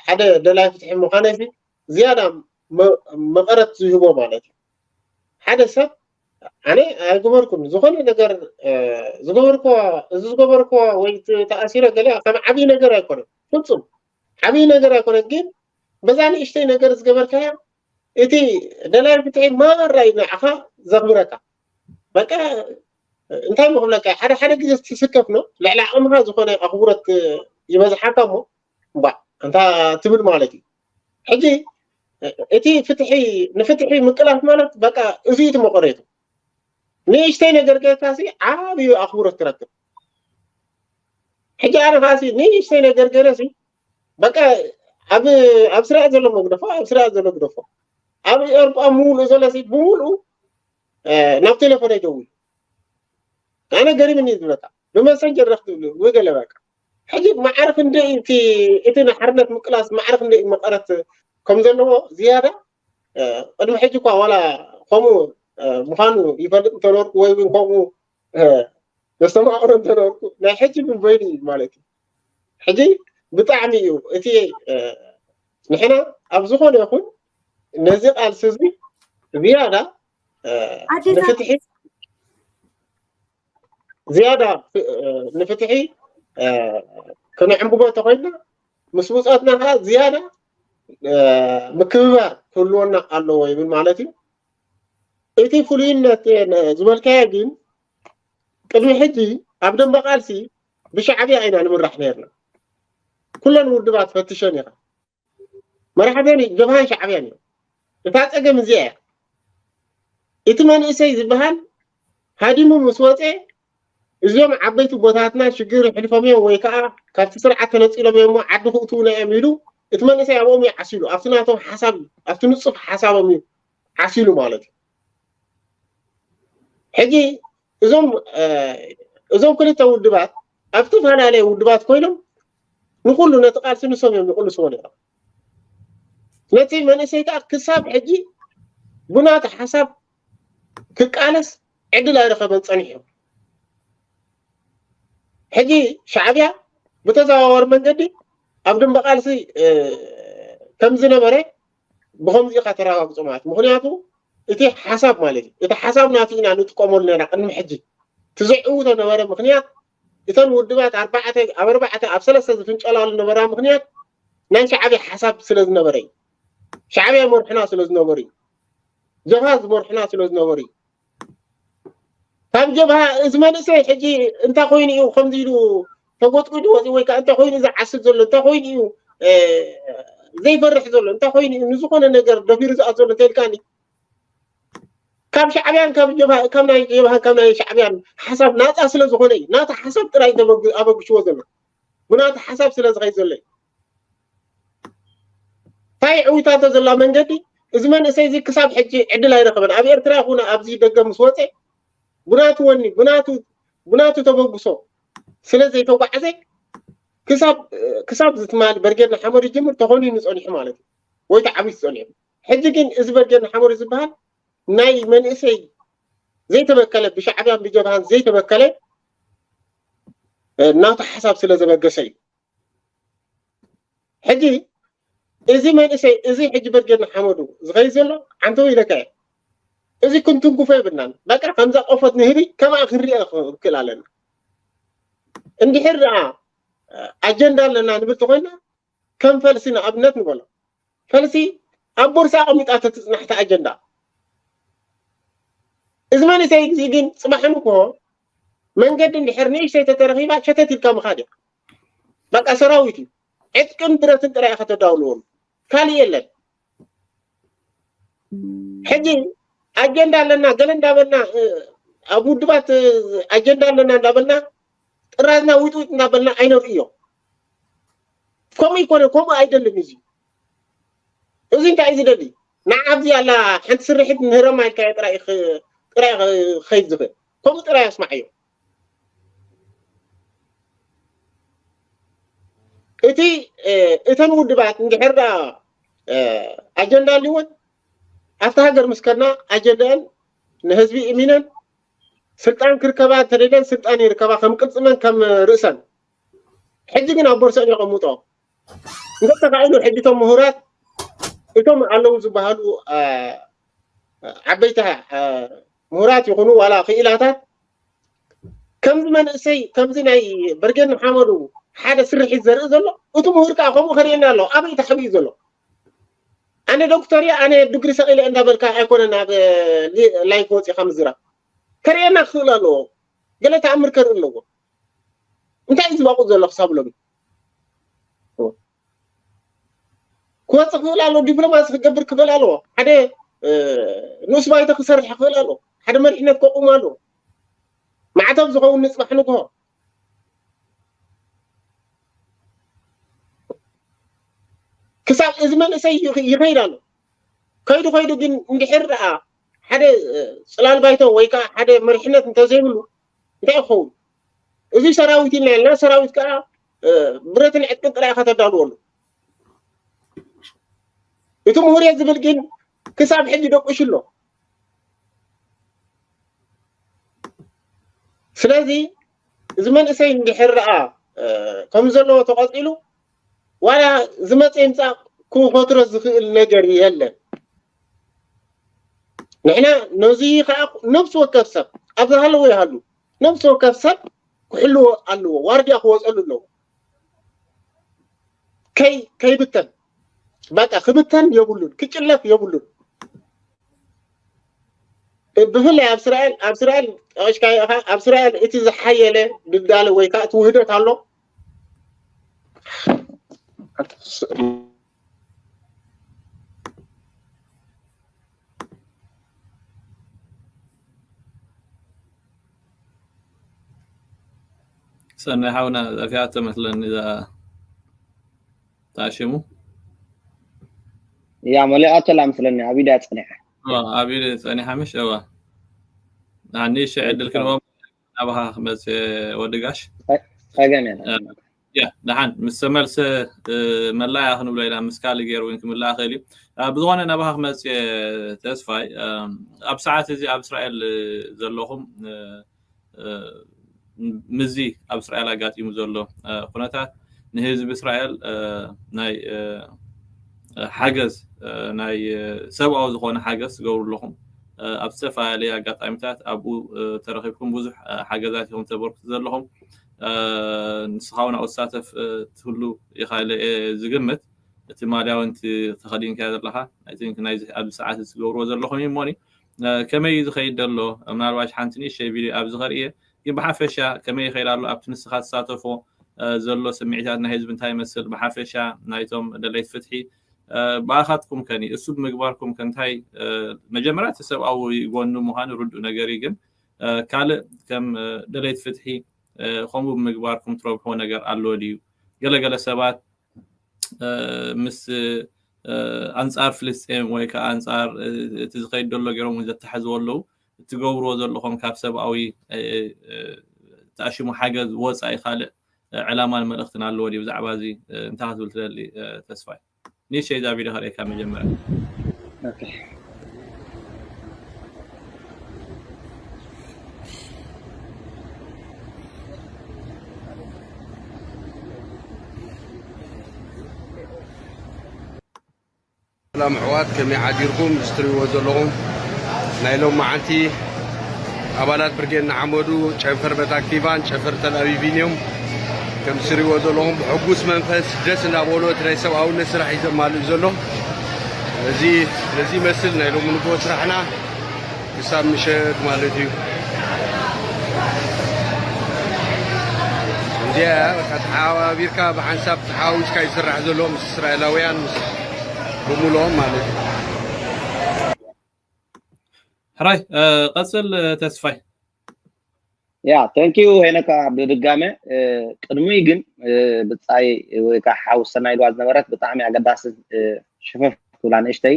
ሓደ ደላይ ፍትሒ ምዃነይ ዝያዳ መቐረት ዝህቦ ማለት እዩ። ሓደ ሰብ ኣነ ኣይገበርኩን ዝኾነ ነገር ዝገበርኮ እዚ ዝገበርኮ ወይ ተኣሲረ ገለ ከም ዓብዪ ነገር ኣይኮነን፣ ፍፁም ዓብዪ ነገር ኣይኮነን። ግን በዛ ንእሽተይ ነገር ዝገበርካያ እቲ ደላይ ፍትሒ ማራ እዩ ንዓኻ ዘኽብረካ። በቃ እንታይ ምክብለካ ሓደ ሓደ ግዜ ትስከፍ ነው ልዕሊ ዓቕምኻ ዝኾነ ኣኽብሮት ይበዝሓካ እሞ እባ እንታ ትብል ማለት እዩ። ሕጂ እቲ ፍትሒ ንፍትሒ ምቅላፍ ማለት በቃ እዚ እቲ መቆሬቱ ንእሽተይ ነገር ጌርካ ሲ ዓብዩ ኣኽብሮት ትረክብ። ሕጂ ኣነ ከዓ ሲ ንእሽተይ ነገር ገይረ ሲ በቃ ኣብ ኣብ ስርያ ዘሎ መግደፎ ኣብ ስርያ ዘሎ ግደፎ ኣብ ኤርትራ ምውልኡ ዘሎ ሲ ብምውልኡ ናብ ቴሌፎን ኣይደውል ኣነ ገሪምኒ ዝብለካ ብመሰንጀር ረክ ትብል ወይ ገለ በቃ ሕጂ ማዕረ ክንደይ እቲ እቲ ንሓርነት ምቅላስ ማዕረ ክንደይ መቀረት ከም ዘለዎ ዝያዳ ቅድሚ ሕጂ እኳ ዋላ ከምኡ ምዃኑ ይፈልጥ እንተነበርኩ ወይ እውን ከምኡ ዘስተማቅሮ እንተነበርኩ ናይ ሕጂ ግን በይኑ እዩ ማለት እዩ። ሕጂ ብጣዕሚ እዩ እቲ ንሕና ኣብ ዝኾነ ይኹን ነዚ ቃልሲ እዚ ዝያዳ ንፍትሒ ዝያዳ ንፍትሒ ከነዕንብቦ ተኮይንና ምስ ብፆትና ከዓ ዝያዳ ምክብባር ክህልወና ኣለዎ ይብል ማለት እዩ። እቲ ፍሉይነት ዝበልካዮ ግን ቅድሚ ሕጂ ኣብ ደንበ ቃልሲ ብሻዕብያ ኢና ንምራሕ ነርና። ኩለን ውድባት ፈትሸን ኢኻ መራሕበን ጀብሃን ሻዕብያን እዮም። እታ ፀገም እዚኣ እያ። እቲ መንእሰይ ዝበሃል ሃዲሙ ምስ ወፀ እዚኦም ዓበይቲ ቦታትና ሽግር ሕልፎም እዮም ወይ ከዓ ካብቲ ስርዓት ተነፂሎም እዮም ዓዲ ክእትዉና እዮም ኢሉ እቲ መንእሰይ ኣብኦም እዩ ዓሲሉ ኣብቲ ናቶም ሓሳብ ኣብቲ ንፁፍ ሓሳቦም እዩ ዓሲሉ ማለት እዩ። ሕጂ እዞም እዞም ክልተ ውድባት ኣብ ዝተፈላለየ ውድባት ኮይኖም ንኩሉ ነቲ ቃልሲ ንሶም እዮም ዝቅልስዎ ነይሮም። ነቲ መንእሰይ ከዓ ክሳብ ሕጂ ብናቱ ሓሳብ ክቃለስ ዕድል ኣይረኸበን ፀኒሑ። ሕጂ ሻዕብያ ብተዘዋዋሪ መንገዲ ኣብ ደንበ ቃልሲ ከም ዝነበረ ብከምዚ ኢካ ተረጋግፆ ማለት ምክንያቱ እቲ ሓሳብ ማለት እዩ እቲ ሓሳብ ናቱ ኢና ንጥቀመሉ ነና ቅድሚ ሕጂ ትዘዕውቶ ነበረ ምክንያት እተን ውድባት ኣርባዕተ ኣብ ኣርባዕተ ኣብ ሰለስተ ዝፍንጨላሉ ነበራ ምክንያት ናይ ሻዕብያ ሓሳብ ስለ ዝነበረ እዩ። ሻዕብያ ይመርሑና ስለ ዝነበሩ እዩ። ጀብሃ ዝመርሑና ስለ ዝነበሩ እዩ። ካብ ጀብሃ እዚ መንእሰይ ሕጂ እንታይ ኮይኑ እዩ ከምዚ ኢሉ ተጎጥጉጡ ወፂኡ ወይ ከዓ እንታይ ኮይኑ ዝዓስብ ዘሎ እንታይ ኮይኑ እዩ ዘይፈርሕ ዘሎ እንታይ ኮይኑ እዩ ንዝኾነ ነገር ደፊሩ ዝኣት ዘሎ እንተልካኒ ካብ ሻዕብያን ካብ ጀብሃ ካብ ናይ ጀብሃን ካብ ናይ ሻዕብያን ሓሳብ ናፃ ስለ ዝኾነ እዩ። ናታ ሓሳብ ጥራይ ኣበግሽዎ ዘሎ ብናታ ሓሳብ ስለ ዝኸይ ዘሎ እዩ። እንታይ ዕዊታቶ ዘላ መንገዲ እዚ መንእሰይ እዚ ክሳብ ሕጂ ዕድል ኣይረኸበን። ኣብ ኤርትራ ይኹን ኣብዚ ደገ ምስ ወፀ ብናቱ ወኒ ብናቱ ብናቱ ተበግሶ ስለ ዘይተጓዓዘ ክሳብ ክሳብ ዝትማል በርጌድ ንሓመዱ ይጅምር ተኾኒኑ ጸኒሑ ማለት እዩ ወይ ተዓቢሱ ጸኒሑ። ሕጂ ግን እዚ በርጌድ ንሓመዱ ዝበሃል ናይ መንእሰይ ዘይተበከለ ብሻዕብያን ብጀብሃን ዘይተበከለ እናቱ ሓሳብ ስለ ዘበገሰ እዩ። ሕጂ እዚ መንእሰይ እዚ ሕጂ በርጌድ ንሓመዱ ዝኸይድ ዘሎ ዓንተው ኢለካ እየ። እዚ ክንትንኩፎ የብልናን። በቃ ከምዛ ቆፎት ንህቢ ከምኣ ክንሪኦ ክክእል ኣለና። እንድሕር ደኣ ኣጀንዳ ኣለና ንብል ተኾይና ከም ፈልሲ ንኣብነት ንበሎ። ፈልሲ ኣብ ቦርሳ ኣቐሚጣ ተትጽናሕቲ ኣጀንዳ። እዚ መንእሰይ እዚ ግን ጽባሕ ንግሆ መንገዲ እንድሕር ንእሽተይ ተተረኺባ ሸተት ኢልካ ምኻድ እያ። በቃ ሰራዊት እዩ። ዕጥቅን ብረትን ጥራይ ኢኻ ተዳውልወሉ። ካልእ የለን። ሕጂ ኣጀንዳ ኣለና ገለ እንዳበልና ኣብ ውድባት ኣጀንዳ ኣለና እንዳበልና ጥራዝና ውጥውጥ እናበልና ኣይነርእዮ። ከምኡ ይኮነ፣ ከምኡ ኣይደልን። እዚ እዚ እንታይ እዩ ዝደሊ? ንዓ ኣብዚ ኣላ ሓንቲ ስርሒት ምህረማ ኢልካዮ ጥራይ ጥራይ ክኸይድ ዝኽእል ከምኡ ጥራይ ኣስማዓዮ። እቲ እተን ውድባት እንድሕር ደኣ ኣጀንዳ ኣልወን ኣብቲ ሃገር ምስ ከድና ኣጀንዳን ንህዝቢ እሚነን ስልጣን ክርከባ እንተደልየን ስልጣን ይርከባ ከም ቅልፅመን ከም ርእሰን። ሕጂ ግን ኣብ ቦርሰን የቐምጦ። እንተተኻኢሉ ሕጂ እቶም ምሁራት እቶም ኣለዉ ዝበሃሉ ዓበይቲ ምሁራት ይኹኑ ዋላ ክኢላታት ከምዚ መንእሰይ ከምዚ ናይ በርጌድ ንሓመዱ ሓደ ስርሒት ዘርኢ ዘሎ እቲ ምሁር ከዓ ከምኡ ከርእየና ኣሎ። ኣበይ ተሓቢኡ ዘሎ? ኣነ ዶክተር እየ ኣነ ድግሪ ሰቂለ እንዳበልካ ኣይኮነን ኣብ ላይፍ ወፂኻ ምዝራብ። ከርእየና ክኽእል ኣለዎ። ገለ ተኣምር ከርኢ ኣለዎ። እንታይ እዩ ዝባቁ ዘሎ ክሳብ ሎሚ? ክወፅእ ክኽእል ኣለዎ። ዲፕሎማሲ ክገብር ክኽእል ኣለዎ። ሓደ ንኡስ ባይቶ ክሰርሕ ክኽእል ኣለዎ። ሓደ መሪሕነት ከቁም ኣለዎ። ማዕተብ ዝኸውን ንፅባሕ ንግሆ ክሳብ እዚ መንእሰይ ይኸይድ ኣሎ። ከይዱ ከይዱ ግን እንድሕር ደኣ ሓደ ፅላል ባይቶ ወይ ከዓ ሓደ መሪሕነት እንተዘይብሉ እንታይ ክኸውን? እዚ ሰራዊት ኢልና ኢልና ሰራዊት ከዓ ብረትን ዕጥቅን ጥራይ ኢኻ ተዳልወሉ። እቲ ምሁር እየ ዝብል ግን ክሳብ ሕጂ ደቂሱ ኣሎ። ስለዚ እዚ መንእሰይ እንድሕር ደኣ ከም ዘለዎ ተቐፂሉ ዋላ ዝመፀ ይምፃእ ክፈትሮ ዝኽእል ነገር የለን። ንሕና ነዚ ከዓ ነብሲ ወከፍ ሰብ ኣብ ዝሃለዎ ይሃሉ ነብሲ ወከፍ ሰብ ክሕልዎ ኣለዎ። ዋርድያ ክወፀሉ ኣለዎ። ከይ ከይብተን በቃ ክብተን የብሉን ክጭለፍ የብሉን። ብፍላይ ኣብ እስራኤል ኣብ እስራኤል ጠቂሽካዮ ኢኻ ኣብ እስራኤል እቲ ዝሓየለ ድዳለ ወይ ከዓ እቲ ውህደት ኣሎ። ሰናይ ሓውና ጠፊኣቶ መስለኒ እዛ ታሽሙ እያ መሊኣቶ ላ ምስለኒ ኣብ ኢዳ ፀኒሓ ኣብ ኢድ ፀኒሓ ምሽ እዋ ንእሽተይ ዕድል ክንቦም ናባኻ ክመፅእ ወዲ ጋሽ ፀገም ያ ደሓን ምስ ተመልሰ መላእያ ክንብሎ ኢና ምስ ካልእ ገይሩ እውን ክምላእ ክእል እዩ ብዝኾነ ናባኻ ክመፅእ ተስፋይ ኣብ ሰዓት እዚ ኣብ እስራኤል ዘለኹም ምዚ ኣብ እስራኤል ኣጋጢሙ ዘሎ ኩነታት ንህዝቢ እስራኤል ናይ ሓገዝ ናይ ሰብኣዊ ዝኾነ ሓገዝ ትገብሩ ኣለኹም ኣብ ዝተፈላለየ ኣጋጣሚታት ኣብኡ ተረኺብኩም ብዙሕ ሓገዛት ኢኹም ተበርክቱ ዘለኹም ንስኻ እውን ኣብኡ ትሳተፍ ትህሉ ኢኻ ኢለ እየ ዝግምት። እቲ ማልያ እውን ተኸዲንካ ዘለኻ ናይቲ ናይዚ ኣብዚ ሰዓት ዝገብርዎ ዘለኹም እዩ እሞኒ ከመይ እዩ ዝኸይድ ዘሎ? ምናልባሽ ሓንቲ ንእሽተይ ቪድዮ ኣብዚ ከርእየ ግን ብሓፈሻ ከመይ ይኸይድ ኣሎ ኣብቲ ንስኻ ትሳተፎ ዘሎ ስምዒታት ናይ ህዝቢ እንታይ ይመስል? ብሓፈሻ ናይቶም ደለይት ፍትሒ ብኣኻትኩም ከኒ እሱ ብምግባርኩም ከንታይ መጀመርያ እቲ ሰብኣዊ ጎኑ ምዃኑ ርዱእ ነገር እዩ ግን ካልእ ከም ደለይት ፍትሒ ከምኡ ብምግባርኩም ትረብሕዎ ነገር ኣሎ ድዩ? ገለገለ ሰባት ምስ ኣንጻር ፍልስጤም ወይ ከዓ ኣንጻር እቲ ዝኸይድ ዘሎ ገይሮም እውን ዘተሓዝዎ ኣለዉ። እትገብርዎ ዘለኹም ካብ ሰብኣዊ ተኣሽሙ ሓገዝ ወፃኢ ካልእ ዕላማን መልእኽትን ኣለዎ ድዩ? ብዛዕባ እዚ እንታይ ክትብል ትደሊ ተስፋይ? ንእሽተይ እዛ ቪድዮ ከርእየካ መጀመርያ። ሰላም ኣሕዋት፣ ከመይ ሓዲርኩም? እዚ ትሪእዎ ዘለኹም ናይ ሎማዓንቲ ኣባላት ብርጌድ ንሓመዱ ጨንፈር መታክቲቫን ጨንፈር ተልኣቪቭን እዮም። ከም ትሪእዎ ዘለኹም ብሕጉስ መንፈስ ደስ እናበሎ እቲ ናይ ሰብኣውነት ስራሕ እዩ ዘማልእ ዘሎ። እዚ ነዚ ይመስል ናይ ሎሚ ንግሆ ስራሕና ክሳብ ምሸት ማለት እዩ። እንዲያ በቃ ተሓባቢርካ ብሓንሳብ ተሓዋዊስካ ይስራሕ ዘሎ ምስ እስራኤላውያን ምስ ብምልኦም ማለት እዩ። ሕራይ ቀፅል ተስፋይ። ያ thank you ሄኖካ ብድጋመ ቅድሚ ግን ብፃይ ወይ ከዓ ሓውሰና ኢልዋ ዝነበረት ብጣዕሚ ኣገዳሲ ሽፈፍ ክብላ ንእሽተይ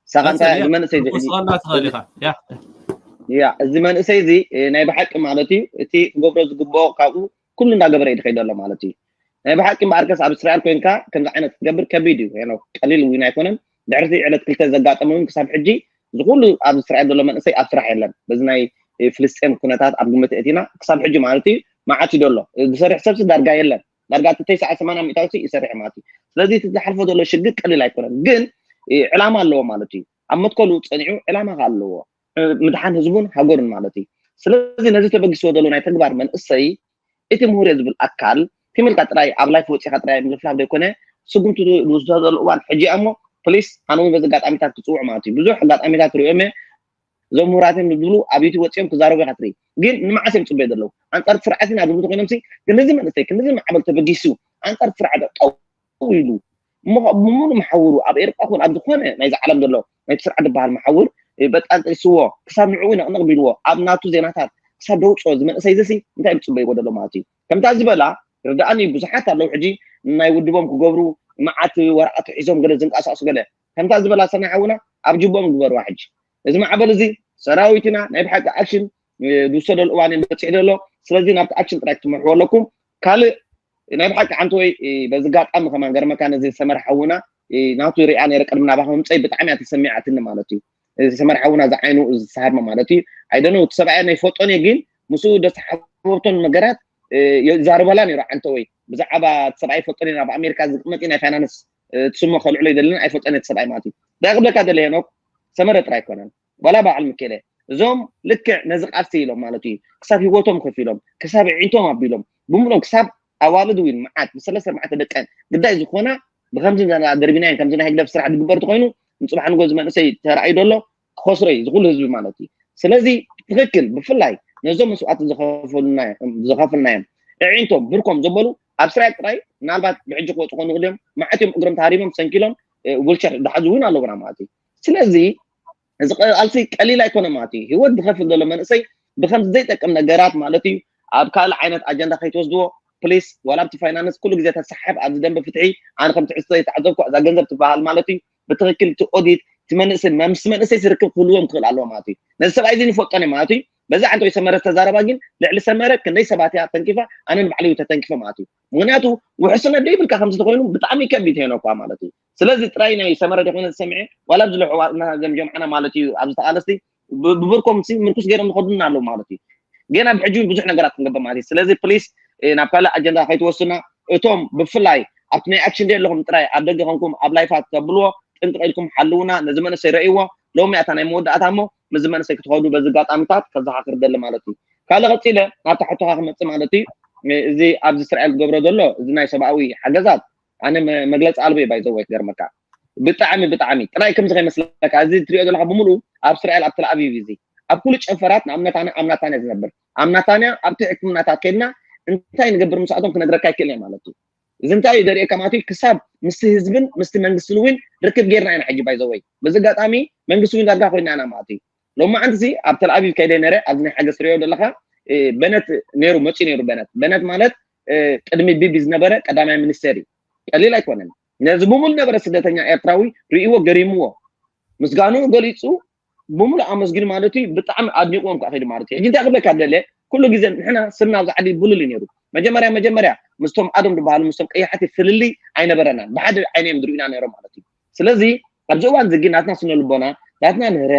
ሳኻ እንታይ እዚ መንእሰይ እዚ- ትወስቐላ ትኽእል ኢኻ ያ ያ እዚ መንእሰይ እዚ ናይ ብሓቂ ማለት እዩ እቲ ክገብሮ ዝግብኦ ካብኡ ኩሉ እንዳገበረ እዩ ዝኸይድ ዘሎ ማለት እዩ ናይ ብሓቂ እምበኣርከስ ኣብ እስራኤል ኮይንካ ከምዚ ዓይነት ክትገብር ከቢድ እዩ ሄኖክ ቀሊል እውን ኣይኮነን ድሕርቲ ዕለት ክልተ ዘጋጠመ እውን ክሳብ ሕጂ ዝኩሉ ኣብ እስራኤል ዘሎ መንእሰይ ኣብ ስራሕ የለን በዚ ናይ ፍልስጤም ኩነታት ኣብ ግምት እቲና ክሳብ ሕጂ ማለት እዩ መዓት እዩ ዘሎ ዝሰርሕ ሰብሲ ዳርጋ የለን ዳርጋ ትተይ ሰዓት ሰማንያ ሚእታዊ ይሰርሕ ማለት እዩ ስለዚ እቲ ዝሓልፎ ዘሎ ሽግር ቀሊል ኣይኮነን ግን ዕላማ ኣለዎ ማለት እዩ ኣብ መትከሉ ፀኒዑ ዕላማ ከ ኣለዎ ምድሓን ህዝቡን ሃገሩን ማለት እዩ ስለዚ ነዚ ተበጊስዎ ዘሎ ናይ ተግባር መንእሰይ እቲ ምሁር ዝብል ኣካል ቲምልካ ጥራይ ኣብ ላይፍ ወፂኻ ጥራይ ምልፍላፍ ዘይኮነ ስጉምቱ ዝወስዶ ዘሎ እዋን ሕጂ እሞ ፕሊስ ኣነ እውን በዚ ኣጋጣሚታት ክፅውዕ ማለት እዩ ብዙሕ ኣጋጣሚታት ሪኦም እዞም ምሁራት እዮም ዝብሉ ኣብ ዩቱብ ወፂኦም ክዛረቡ ኢካ ትርኢ ግን ንመዓስ እዮም ፅበዩ ዘለዉ ኣንፃር ስርዓት ኢና ዝብሉ ኮይኖም ግን እዚ መንእሰይ ክንዚ ማዕበል ተበጊሱ ኣንፃር ስርዓት ጠው ኢሉ እሞ ብሙሉ መሓውሩ ኣብ ኤርትራ ኮን ኣብ ዝኾነ ናይዚ ዓለም ዘሎ ናይቲ ስርዓት ዝበሃል መሓውር በጣንጢስዎ ክሳብ ንዕኡ ነቕነቕ ቢልዎ ኣብ ናቱ ዜናታት ክሳብ ደውፅኦ እዚ መንእሰይ እዚ እንታይ ዝፅበይዎ ዘሎ ማለት እዩ ከምታ ዝበላ ርድኣኒ ብዙሓት ኣለዉ ሕጂ ናይ ውድቦም ክገብሩ መዓት ወረቐት ሒዞም ገለ ዝንቀሳቀሱ ገለ ከምታ ዝበላ ሰናይ ሓውና ኣብ ጅቦም ግበርዋ ሕጂ እዚ ማዕበል እዚ ሰራዊትና ናይ ብሓቂ ኣክሽን ዝወሰደሉ እዋን በፂሑ ዘሎ ስለዚ ናብቲ ኣክሽን ጥራይ ክትመርሕዎ ኣለኩም ካልእ ናይ ብሓቂ ሓንቲ ወይ በዚ ጋጣሚ ከማን ገርመካ ነዚ ሰመር ሓውና ናቱ ሪኣ ነረ ቅድሚ ናባኻ ምምፀይ ብጣዕሚ እያ ተሰሚዓትኒ ማለት እዩ እዚ ሰመር ሓውና ዝዓይኑ ዝሰሃድመ ማለት እዩ ኣይደነ እቲ ሰብኣይ ናይ ፎጦን ግን ምስኡ ደተሓበብቶን ነገራት ይዛርበላ ነይሩ ዓንተ ወይ ብዛዕባ እቲ ሰብኣይ ፎጦን ኣብ ኣሜሪካ ዝቅመጥ ናይ ፋይናንስ ትስሞ ከልዕሎ ይደልን ኣይፈልጦን እቲ ሰብኣይ ማለት እዩ ዳቅብለካ ደለ ሄኖክ ሰመረ ጥራይ ኣይኮነን ዋላ በዓል ምኬለ እዞም ልክዕ ነዚ ቃልሲ ኢሎም ማለት እዩ ክሳብ ሂወቶም ከፊሎም ክሳብ ዒንቶም ኣቢሎም ብምሎም ክሳብ ኣዋልድ እውን መዓት ብሰለስተ መዓት ደቀን ግዳይ ዝኾና ብከምዚ ደርቢናዮም ከምዚ ናይ ህግደፍ ስራሕ ዝግበር ተኮይኑ ንፅባሕ ንጎ ዝመንእሰይ ተራእዩ ደሎ ክኸስሮ እዩ ዝኩሉ ህዝቢ ማለት እዩ ስለዚ ትክክል ብፍላይ ነዞም መስዋዕቲ ዝኸፍልናዮም ዕዒንቶም ብርኮም ዘበሉ ኣብ ስራይ ጥራይ ምናልባት ብሕጂ ክወፁ ኮኑ ክድዮም መዓት እዮም እግሮም ተሃሪሞም ሰንኪሎም ውልቸር ዝሓዙ እውን ኣለውና ማለት እዩ ስለዚ እዚ ቃልሲ ቀሊል ኣይኮነ ማለት እዩ ህይወት ዝኸፍል ዘሎ መንእሰይ ብከምዚ ዘይጠቅም ነገራት ማለት እዩ ኣብ ካልእ ዓይነት ኣጀንዳ ከይትወስድዎ ፕሊስ ዋላ ኣብቲ ፋይናንስ ኩሉ ግዜ ተሰሓብ ኣብዚ ደንበ ፍትሒ ኣነ ከም ትሕዝቶ ዘይተዓዘብኩ እዛ ገንዘብ ትበሃል ማለት እዩ ብትክክል እቲ ኦዲት እቲ መንእሰይ ምስ መንእሰይ ስርክብ ክህልዎም ክኽእል ኣለዎ ማለት እዩ ነዚ ሰብኣይ እዚ ንፈልጦ ነ ማለት እዩ በዛ ዓንተ ወይ ሰመረ ዝተዛረባ ግን ልዕሊ ሰመረ ክንደይ ሰባት እያ ተንኪፋ ኣነ ንባዕለይ ተተንኪፈ ማለት እዩ ምክንያቱ ውሕስነት ደይብልካ ከምዚ ተኮይኑ ብጣዕሚ ከቢድ ሄኖ እኳ ማለት እዩ ስለዚ ጥራይ ናይ ሰመረ ደኮነ ዝሰምዐ ዋላ ኣብዚ ለሕዋጥና ዘም ጀምዓና ማለት እዩ ኣብዚ ተቃለስቲ ብብርኮም ሲ ምርኩስ ገይሮም ዝኸዱና ኣለዉ ማለት እዩ ገና ብሕጂ ብዙሕ ነገራት ክንገብር ማለት እዩ ስለዚ ፕሊስ ናብ ካልእ ኣጀንዳ ከይትወስና እቶም ብፍላይ ኣብቲ ናይ ኣክሽን ደ ኣለኹም ጥራይ ኣብ ደገ ኮንኩም ኣብ ላይፋት ተብልዎ ጥንቅቕ ኢልኩም ሓልውና ነዚ መንእሰይ ረእይዎ ሎሚ ኣታ ናይ መወዳእታ እሞ ምስዚ መንእሰይ ክትኸዱ በዚ ኣጋጣሚታት ከዘኻክር ደሊ ማለት እዩ ካልእ ቀፂለ ናብቲ ሕቶኻ ክመፅእ ማለት እዩ እዚ ኣብዚ እስራኤል ዝገብሮ ዘሎ እዚ ናይ ሰብኣዊ ሓገዛት ኣነ መ- መግለፂ ኣልቦ ባይዘወይ ክገርመካ ብጣዕሚ ብጣዕሚ ጥራይ ከምዚ ከይመስለካ እዚ ትሪኦ ዘለካ ብምሉ ኣብ እስራኤል ኣብ ተልኣቪቭ እዚ ኣብ ኩሉ ጨንፈራት ንኣብነታና ኣብ ናታንያ ዝነብር ኣብ ናታንያ ኣብቲ ሕክምናታት ከድና እንታይ ንገብር ምስኣቶም ክነግረካ ይክእል እየ ማለት እዩ እዚ እንታይ እዩ ዘርእየካ ማለት እዩ ክሳብ ምስቲ ህዝብን ምስቲ መንግስትን እውን ርክብ ጌርና ኢና ሕጂ ባይዘወይ በዚ ኣጋጣሚ መንግስቲ እውን ዳርጋ ኮይና ኢና ማለት እዩ ሎማዓንቲ ሲ ኣብ ተልኣቪቭ ከይደ ነረ ኣብዚ ናይ ሓገዝ ትሪኦ ዘለካ በነት ነይሩ መፂኡ ነይሩ በነት በነት ማለት ቅድሚ ቢቢ ዝነበረ ቀዳማይ ሚኒስቴር እዩ ቀሊል ኣይኮነን ነዚ ብምሉ ነበረ ስደተኛ ኤርትራዊ ርእዎ ገሪምዎ ምስጋኑ ገሊፁ ብምሉ ኣመስጊኑ ማለት እዩ ብጣዕሚ ኣድኒቅዎም ከዓ ከይዱ ማለት እዩ ሕጂ እንታይ ክብለካ ደለ ኩሉ ግዜ ንሕና ስምና ኣብዚ ዓዲ ብሉል እዩ ነይሩ መጀመርያ መጀመርያ ምስቶም ኣዶም ዝበሃሉ ምስቶም ቀያሕቲ ፍልልይ ኣይነበረናን ብሓደ ዓይነ እዮም ዝርእዩና ነይሮም ማለት እዩ ስለዚ ኣብዚ እዋን ዝጊ ናትና ስነ ልቦና ናትና ንህረ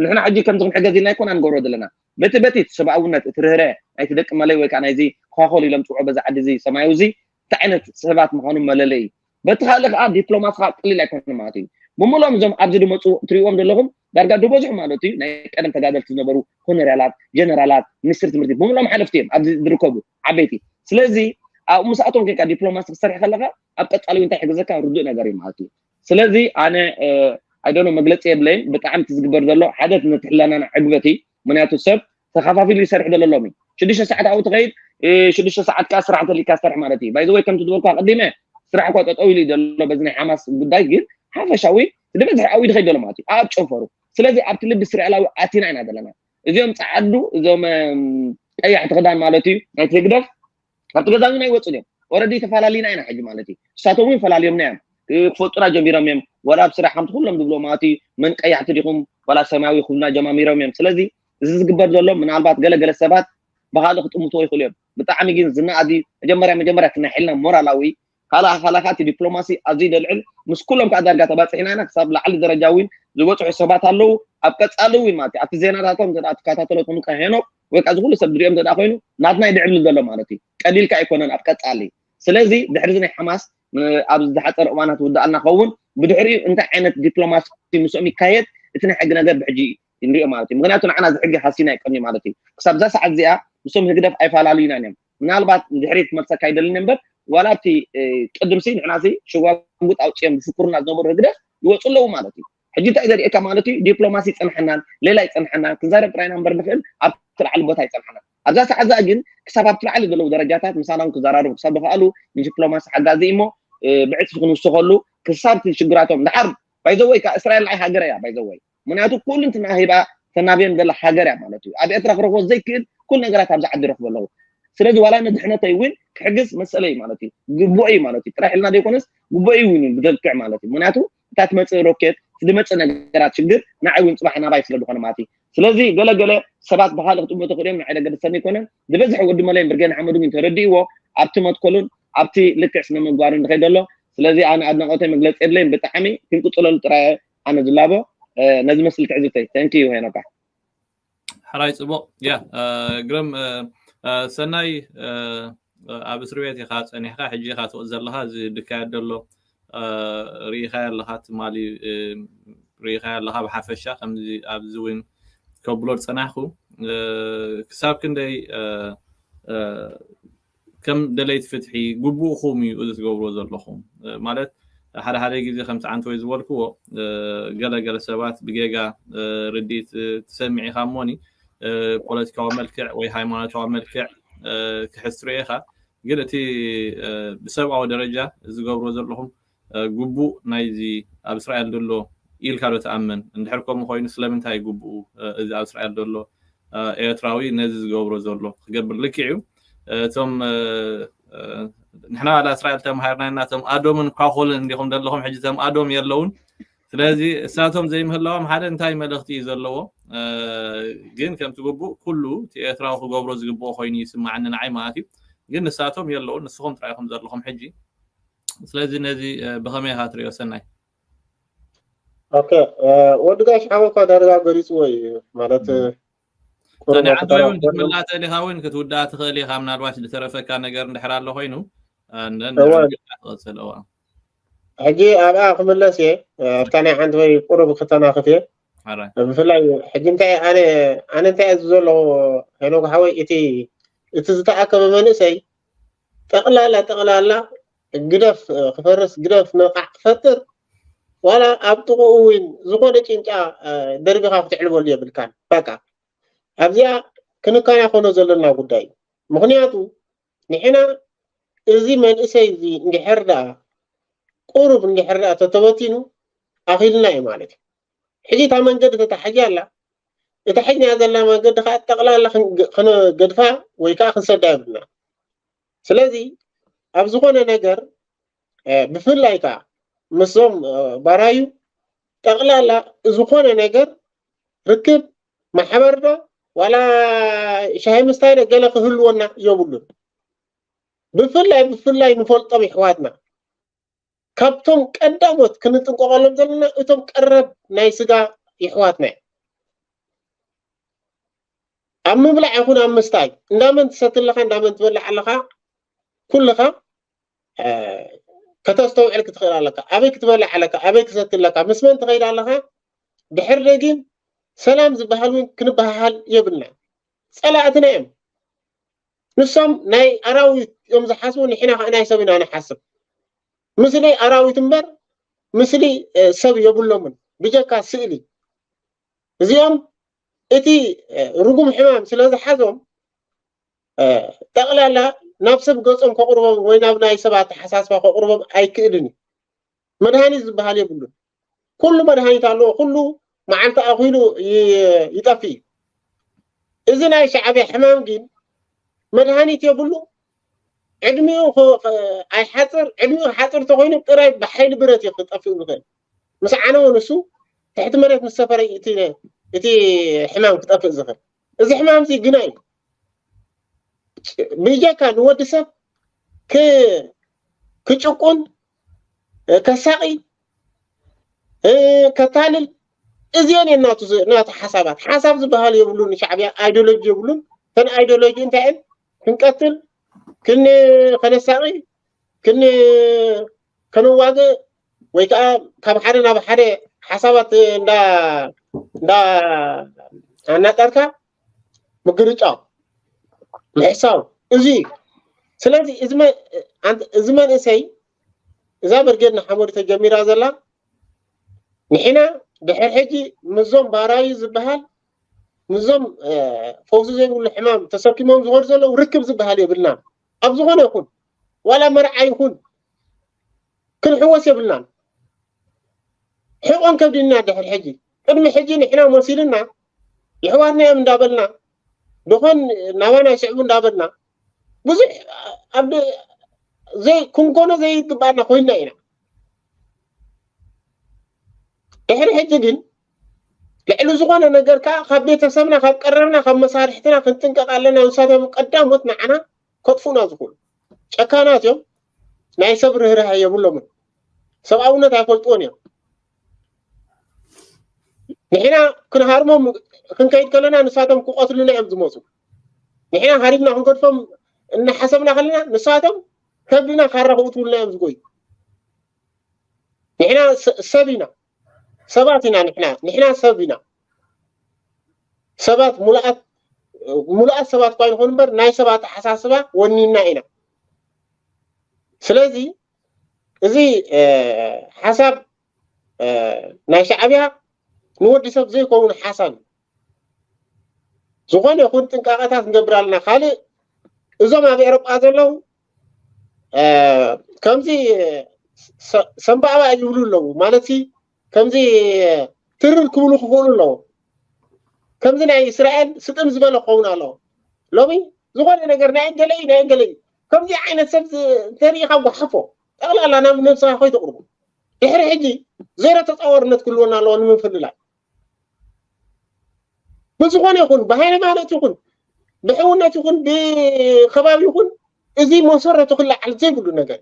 ንሕና ሕጂ ከምዚ ክንሕገዝ ኢልና ይኮና ንገብሮ ዘለና በቲ በቲ እቲ ሰብኣውነት እቲ ርህረ ናይቲ ደቂ መለይ ወይ ከዓ ናይዚ ኳኮል ኢሎም ፅውዑ በዛ ዓዲ እዚ ሰማያዊ እዚ እንታይ ዓይነት ሰባት ምዃኑ መለለይ በቲ ካልእ ከዓ ዲፕሎማት ከዓ ቀሊል ኣይኮነ ማለት እዩ ብምሎም እዞም ኣብዚ ድመፁ ትሪእዎም ዘለኹም ዳርጋ ዝበዝሑ ማለት እዩ ናይ ቀደም ተጋደልቲ ዝነበሩ ኮነራላት ጀነራላት ሚኒስትሪ ትምህርቲ ብምሎም ሓለፍቲ እዮም ኣብዚ ዝርከቡ ዓበይቲ ስለዚ ኣብ ምስኣቶም ከይካ ዲፕሎማሲ ክሰርሕ ከለካ ኣብ ቀፃሊ እንታይ ሕግዘካ ርዱእ ነገር እዩ ማለት እዩ ስለዚ ኣነ ኣይደኖ መግለፂ የብለይን ብጣዕሚ ዝግበር ዘሎ ሓደ ነቲ ሕለናና ዕግበቲ ምክንያቱ ሰብ ተኸፋፊሉ ይሰርሕ ዘሎ ሎሚ ሽዱሽተ ሰዓት ኣብኡ ትኸይድ ሽዱሽተ ሰዓት ከዓ ስራሕ እንተሊካ ሰርሕ ማለት እዩ ባይዘወይ ከምቲ ዝበልኩ ኣቀዲመ ስራሕ እኳ ጠጠው ኢሉ ዘሎ በዚ ናይ ሓማስ ጉዳይ ግን ሓፈሻዊ ዝበዝሕ ኣብኡ ይኸይድ ዘሎ ማለት እዩ ኣብ ጨንፈሩ ስለዚ ኣብቲ ልቢ እስራኤላዊ ኣቲና ኢና ዘለና እዚኦም ፀዓዱ እዞም ቀያሕቲ ክዳን ማለት እዩ ናይቲ ህግደፍ ካብቲ ገዛ እውን ኣይወፁን እዮም ኦረዲ ተፈላለዩና ኢና ሕጂ ማለት እዩ እሳቶም እውን ፈላልዮምና እዮም ክፈልጡና ጀሚሮም እዮም ዋላ ኣብ ስራሕ ከምቲ ኩሎም ዝብሎ ማለት እዩ መን ቀያሕቲ ዲኹም ዋላ ሰማያዊ ኩልና ጀማሚሮም እዮም ስለዚ እዚ ዝግበር ዘሎ ምናልባት ገለገለ ሰባት ብካልእ ክጥምትዎ ይኽእሉ እዮም ብጣዕሚ ግን ዝና ኣዚ መጀመርያ መጀመርያ ክናይ ሕልና ሞራላዊ ካልኣ ካልኣ እቲ ዲፕሎማሲ ኣዝዩ ደልዕል ምስ ኩሎም ከዓ ዳርጋ ተባፅሒና ኢና ክሳብ ላዕሊ ደረጃ እውን ዝበፅሑ ሰባት ኣለዉ ኣብ ቀፃሊ እውን ማለት ኣብቲ ዜናታቶም እንተ ትከታተሎ ትኾኑ ሄኖክ ወይ ከዓ ዝኩሉ ሰብ ዝሪኦም እንተ ኮይኑ ናትና ይድዕብል ዘሎ ማለት እዩ ቀሊልካ ኣይኮነን ኣብ ቀፃሊ ስለዚ ድሕሪ ናይ ሓማስ ኣብ ዝሓፀረ እዋናት ውዳእና ከውን ብድሕሪኡ እንታይ ዓይነት ዲፕሎማሲ ምስኦም ይካየድ እቲ ናይ ሕጊ ነገር ብሕጂ ንሪኦ ማለት እዩ ምክንያቱ ንዓና እዚ ሕጊ ሃሲና ይቀኒ ማለት እዩ ክሳብ ዛ ሰዓት እዚኣ ምስኦም ህግደፍ ኣይፈላለዩና እዮም ምናልባት ንድሕሪት ክመልሰካ ኣይደልን እምበር ዋላ እቲ ቅድምሲ ንሕናሲ ሽጓጉጥ ኣውፅኦም ዝፍክሩና ዝነበሩ ህግደፍ ይወፁ ኣለዉ ማለት እዩ ሕጂ እንታይ ዘርእየካ ማለት እዩ ዲፕሎማሲ ይፀንሐናን ሌላ ይፀንሐናን ክንዛረብ ጥራይና እምበር ንኽእል ኣብቲ ላዕሊ ቦታ ይፀንሐና ኣብዛ ሰዓት እዛ ግን ክሳብ ኣብቲ ላዕሊ ዘለዉ ደረጃታት ምሳና ክዘራረቡ ክሳብ ዝኽኣሉ ንዲፕሎማሲ ሓጋዚ እሞ ብዕፅፊ ክንውስኸሉ ክሳብ ሽግራቶም ድሓር ባይዘወይ ከዓ እስራኤል ንዓይ ሃገረ እያ ባይዘወይ ምክንያቱ ኩሉ እንትና ሂባ ተናብየን ዘላ ሃገር እያ ማለት እዩ ኣብ ኤርትራ ክረኽቦ ዘይክእል ኩሉ ነገራት ኣብዚ ዓዲ ረኽቦ ኣለዉ ስለዚ ዋላ ንድሕነተይ እውን ክሕግዝ መሰለይ ማለት እዩ ግቡእ እዩ ማለት እዩ ጥራሕ ኢልና ዘይኮነስ ግቡእ እዩ እውን ብዘልክዕ ማለት እዩ ምክንያቱ እታ ትመፅእ ሮኬት ዝመፅእ ነገራት ሽግር ንዓይ እውን ፅባሕ ናባይ ስለ ዝኾነ ማለት እዩ ስለዚ ገለገለ ሰባት ብካልእ ክጥምቱ ክእልዮም ንዓይ ደገድሰኒ ኣይኮነን ዝበዝሕ ወዲ መለይን ብርጌን ሓመዱ ግን ተረዲእዎ ኣብቲ መትከሉን ኣብቲ ልክዕ ስነ ምግባርን ዝኸይድ ኣሎ ስለዚ ኣነ ኣድናቆተይ መግለፂ የብለይን ብጣዕሚ ክንቅፅለሉ ጥራይ ኣነ ዝላቦ ነዚ መስል ትዕዝብተይ ተንኪዩ ሄኖካ ሕራይ ፅቡቅ ያ ግረም ሰናይ ኣብ እስር ቤት ኢካ ፀኒሕካ ሕጂ ኢካ ትወፅ ዘለካ እዚ ድካየድ ዘሎ ርኢካ ኣለካ ትማሊ ርኢካ ኣለካ ብሓፈሻ ከምዚ ኣብዚ እውን ከብሎ ዝፀናሕኩ ክሳብ ክንደይ ከም ደለይቲ ፍትሒ ግቡእኹም እዩ እዚ ትገብርዎ ዘለኹም ማለት ሓደ ሓደ ግዜ ከምቲ ዓንተወይ ዝበልክዎ ገለ ገለ ሰባት ብጌጋ ርድኢት ትሰምዕ ኢኻ እሞኒ ፖለቲካዊ መልክዕ ወይ ሃይማኖታዊ መልክዕ ክሕዝ ትሪኦ ኢኻ ግን እቲ ብሰብኣዊ ደረጃ ዝገብርዎ ዘለኹም ግቡእ ናይዚ ኣብ እስራኤል ዘሎ ኢልካ ዶ ትኣምን እንድሕር ከምኡ ኮይኑ ስለምንታይ ግቡኡ እዚ ኣብ እስራኤል ዘሎ ኤርትራዊ ነዚ ዝገብሮ ዘሎ ክገብር ልክዕ እዩ እቶም ንሕና ዋላ እስራኤል ተምሃርና ኢና እቶም ኣዶምን ኳኮልን እንዲኹም ዘለኹም ሕጂ እቶም ኣዶም የለውን ስለዚ እሳቶም ዘይምህላዎም ሓደ እንታይ መልእኽቲ እዩ ዘለዎ ግን ከምቲ ግቡእ ኩሉ እቲ ኤርትራዊ ክገብሮ ዝግብኦ ኮይኑ ይስማዓኒ ንዓይ ማለት እዩ ግን ንሳቶም የለውን ንስኹም ጥራይ ኢኹም ዘለኹም ሕጂ ስለዚ ነዚ ብኸመይ ኢኻ ትሪኦ ሰናይ ኦኬ ወዲ ጋሽ ሓወ እኳ ዳርጋ ገሊፅዎ እዩ ማለት ንዓንተ እውን ክትምላእ ተሊኻ እውን ክትውዳእ ትኽእል ኢኻ ምናልባት ዝተረፈካ ነገር እንድሕር ኣሎ ኮይኑ ትቐፅል እዋ ሕጂ ኣብኣ ክምለስ እየ ኣብታ ናይ ሓንቲ ወይ ቁሩብ ክተናኽፍ እየ ብፍላይ ሕጂ እንታይ ኣነ ኣነ እንታይ እዚ ዘለኹ ሄኖክ ሓወይ እቲ እቲ ዝተኣከበ መንእሰይ ጠቕላላ ጠቕላላ ግደፍ ክፈርስ፣ ግደፍ ነቓዕ ክፈጥር፣ ዋላ ኣብ ጥቕኡ እውን ዝኾነ ጭንጫ ደርቢኻ ክትዕልበሉ የብልካን። በቃ ኣብዚኣ ክንከናኸኖ ዘለና ጉዳይ እዩ። ምኽንያቱ ንሕና እዚ መንእሰይ እዚ እንድሕር ደኣ ቁሩብ እንድሕር ደኣ ተተበቲኑ ኣኺልና እዩ ማለት እዩ። ሕጂ እታ መንገዲ ተታሒዛ ኣላ። እታ ሒዝናያ ዘለና መንገዲ ከዓ ጠቕላላ ክነገድፋ ወይ ከዓ ክንሰዳ የብልና። ስለዚ ኣብ ዝኾነ ነገር ብፍላይ ከዓ ምስዞም ባራዩ ጠቕላላ ዝኾነ ነገር ርክብ ማሕበር ዶ ዋላ ሻሂ ምስታይ ዶ ገለ ክህልወና የብሉን። ብፍላይ ብፍላይ ንፈልጦም ይሕዋትና ካብቶም ቀዳሞት ክንጥንቀቐሎም ዘለና እቶም ቀረብ ናይ ስጋ ይሕዋትና እዮም። ኣብ ምብላዕ ይኹን ኣብ ምስታይ እንዳመን ትሰቲ ኣለኻ እንዳመን ትበልዕ ኣለኻ ኩልኻ ከተስተውዕል ክትኽእል ኣለካ። ኣበይ ክትበልዕ ኣለካ፣ ኣበይ ክሰቲ ኣለካ፣ ምስ መን ትኸይድ ኣለኻ። ድሕር ደጊም ሰላም ዝበሃል እውን ክንበሃሃል የብልና። ጸላእትና እዮም። ንሶም ናይ ኣራዊት እዮም ዝሓስቡ፣ ንሕና ከዓ ናይ ሰብ ኢና ንሓስብ። ምስሊ ኣራዊት እምበር ምስሊ ሰብ የብሎምን ብጀካ ስእሊ። እዚኦም እቲ ርጉም ሕማም ስለ ዝሓዞም ጠቕላላ ናብ ሰብ ገጾም ከቕርቦም ወይ ናብ ናይ ሰብ ኣተሓሳስባ ከቕርቦም ኣይክእልን እዩ። መድሃኒት ዝበሃል የብሉን። ኩሉ መድሃኒት ኣለዎ። ኩሉ መዓልቲ ኣኺሉ ይጠፍእ እዩ። እዚ ናይ ሻዕብያ ሕማም ግን መድሃኒት የብሉ። ዕድሚኡ ኣይሓፅር። ዕድሚኡ ሓፅር ተኮይኑ ጥራይ ብሓይሊ ብረት እዩ ክጠፍእ ዝኽእል። ምስ ዓነወ ንሱ ትሕቲ መሬት ምስ ሰፈረ እቲ ሕማም ክጠፍእ ዝኽእል። እዚ ሕማም እዚ ግና እዩ ብጀካ ንወዲ ሰብ ክጭቁን ከሳቂ ከታልል እዚኦን እየን ናቱ ሓሳባት። ሓሳብ ዝበሃል የብሉን። ሻዕብያ ኣይዲዮሎጂ የብሉን። ተን ኣይዲዮሎጂ እንታይ እየን? ክንቀትል፣ ከነሳቂ፣ ከነዋግእ ወይ ከዓ ካብ ሓደ ናብ ሓደ ሓሳባት እንዳ ኣናጠርካ ምግርጫው ምሕሳው እዚ። ስለዚ እዚ መንእሰይ እዛ ብርጌድ ንሓመዱ ተጀሚራ ዘላ ንሕና ድሕር ሕጂ ምዞም ባራዩ ዝበሃል ምዞም ፈውሲ ዘይብሉ ሕማም ተሰኪሞም ዝኸዱ ዘለዉ ርክብ ዝበሃል የብልናን። ኣብ ዝኾነ ይኹን ዋላ መርዓ ይኹን ክንሕወስ የብልናን። ሕቆን ከብድና ድሕር ሕጂ ቅድሚ ሕጂ ንሕና መሲልና ይሕዋትና እዮም እንዳበልና ደኾን ናባና ይስዕቡ እንዳበልና ብዙሕ ኣብ ዘይ ክንኮኖ ዘይግባና ኮይና ኢና። ድሕሪ ሕጂ ግን ልዕሊ ዝኾነ ነገር ከዓ ካብ ቤተሰብና ካብ ቀረብና ካብ መሳርሕትና ክንጥንቀቕ ኣለና። ንሳቶም ቀዳሞት ንዓና ከጥፉና ዝኽእሉ ጨካናት እዮም። ናይ ሰብ ርህራሄ የብሎምን። ሰብኣውነት ኣይፈልጥዎን እዮም። ንሕና ክንሃርሞም ክንከይድ ከለና ንሳቶም ክቐትሉና እዮም ዝመፁ። ንሕና ሃሪምና ክንገድፎም እናሓሰብና ከለና ንሳቶም ከብድና ካራ ክእትውልና እዮም ዝጎዩ። ንሕና ሰብ ኢና፣ ሰባት ኢና ንሕና፣ ንሕና ሰብ ኢና። ሰባት ሙሉኣት ሙሉኣት ሰባት እኳ ይንኾኑ እምበር ናይ ሰብ ኣተሓሳስባ ወኒና ኢና። ስለዚ እዚ ሓሳብ ናይ ሻዕብያ ንወዲ ሰብ ዘይከውን ሓሳብ እዩ። ዝኾነ ይኹን ጥንቃቐታት ንገብር ኣለና። ካልእ እዞም ኣብ ኤሮጳ ዘለዉ ከምዚ ሰምባባ ይብሉ ኣለዉ ማለት ከምዚ ትርር ክብሉ ክኽእሉ ኣለዉ። ከምዚ ናይ እስራኤል ስጥም ዝበለ ክኸውን ኣለዎ። ሎሚ ዝኾነ ነገር ናይ ገለ እዩ ናይ ገለ እዩ ከምዚ ዓይነት ሰብ እንተሪኢኻ ጓሓፎ ጠቕላላ ናብ ነብስኻ ከይተቕርቡ። ድሕሪ ሕጂ ዜሮ ተፃዋርነት ክህልወና ኣለዎ ንምፍልላይ። ብዝኾነ ይኹን ብሃይማኖት ይኹን ብሕውነት ይኹን ብከባቢ ይኹን እዚ መሰረቱ ክለዓል ዘይብሉ ነገር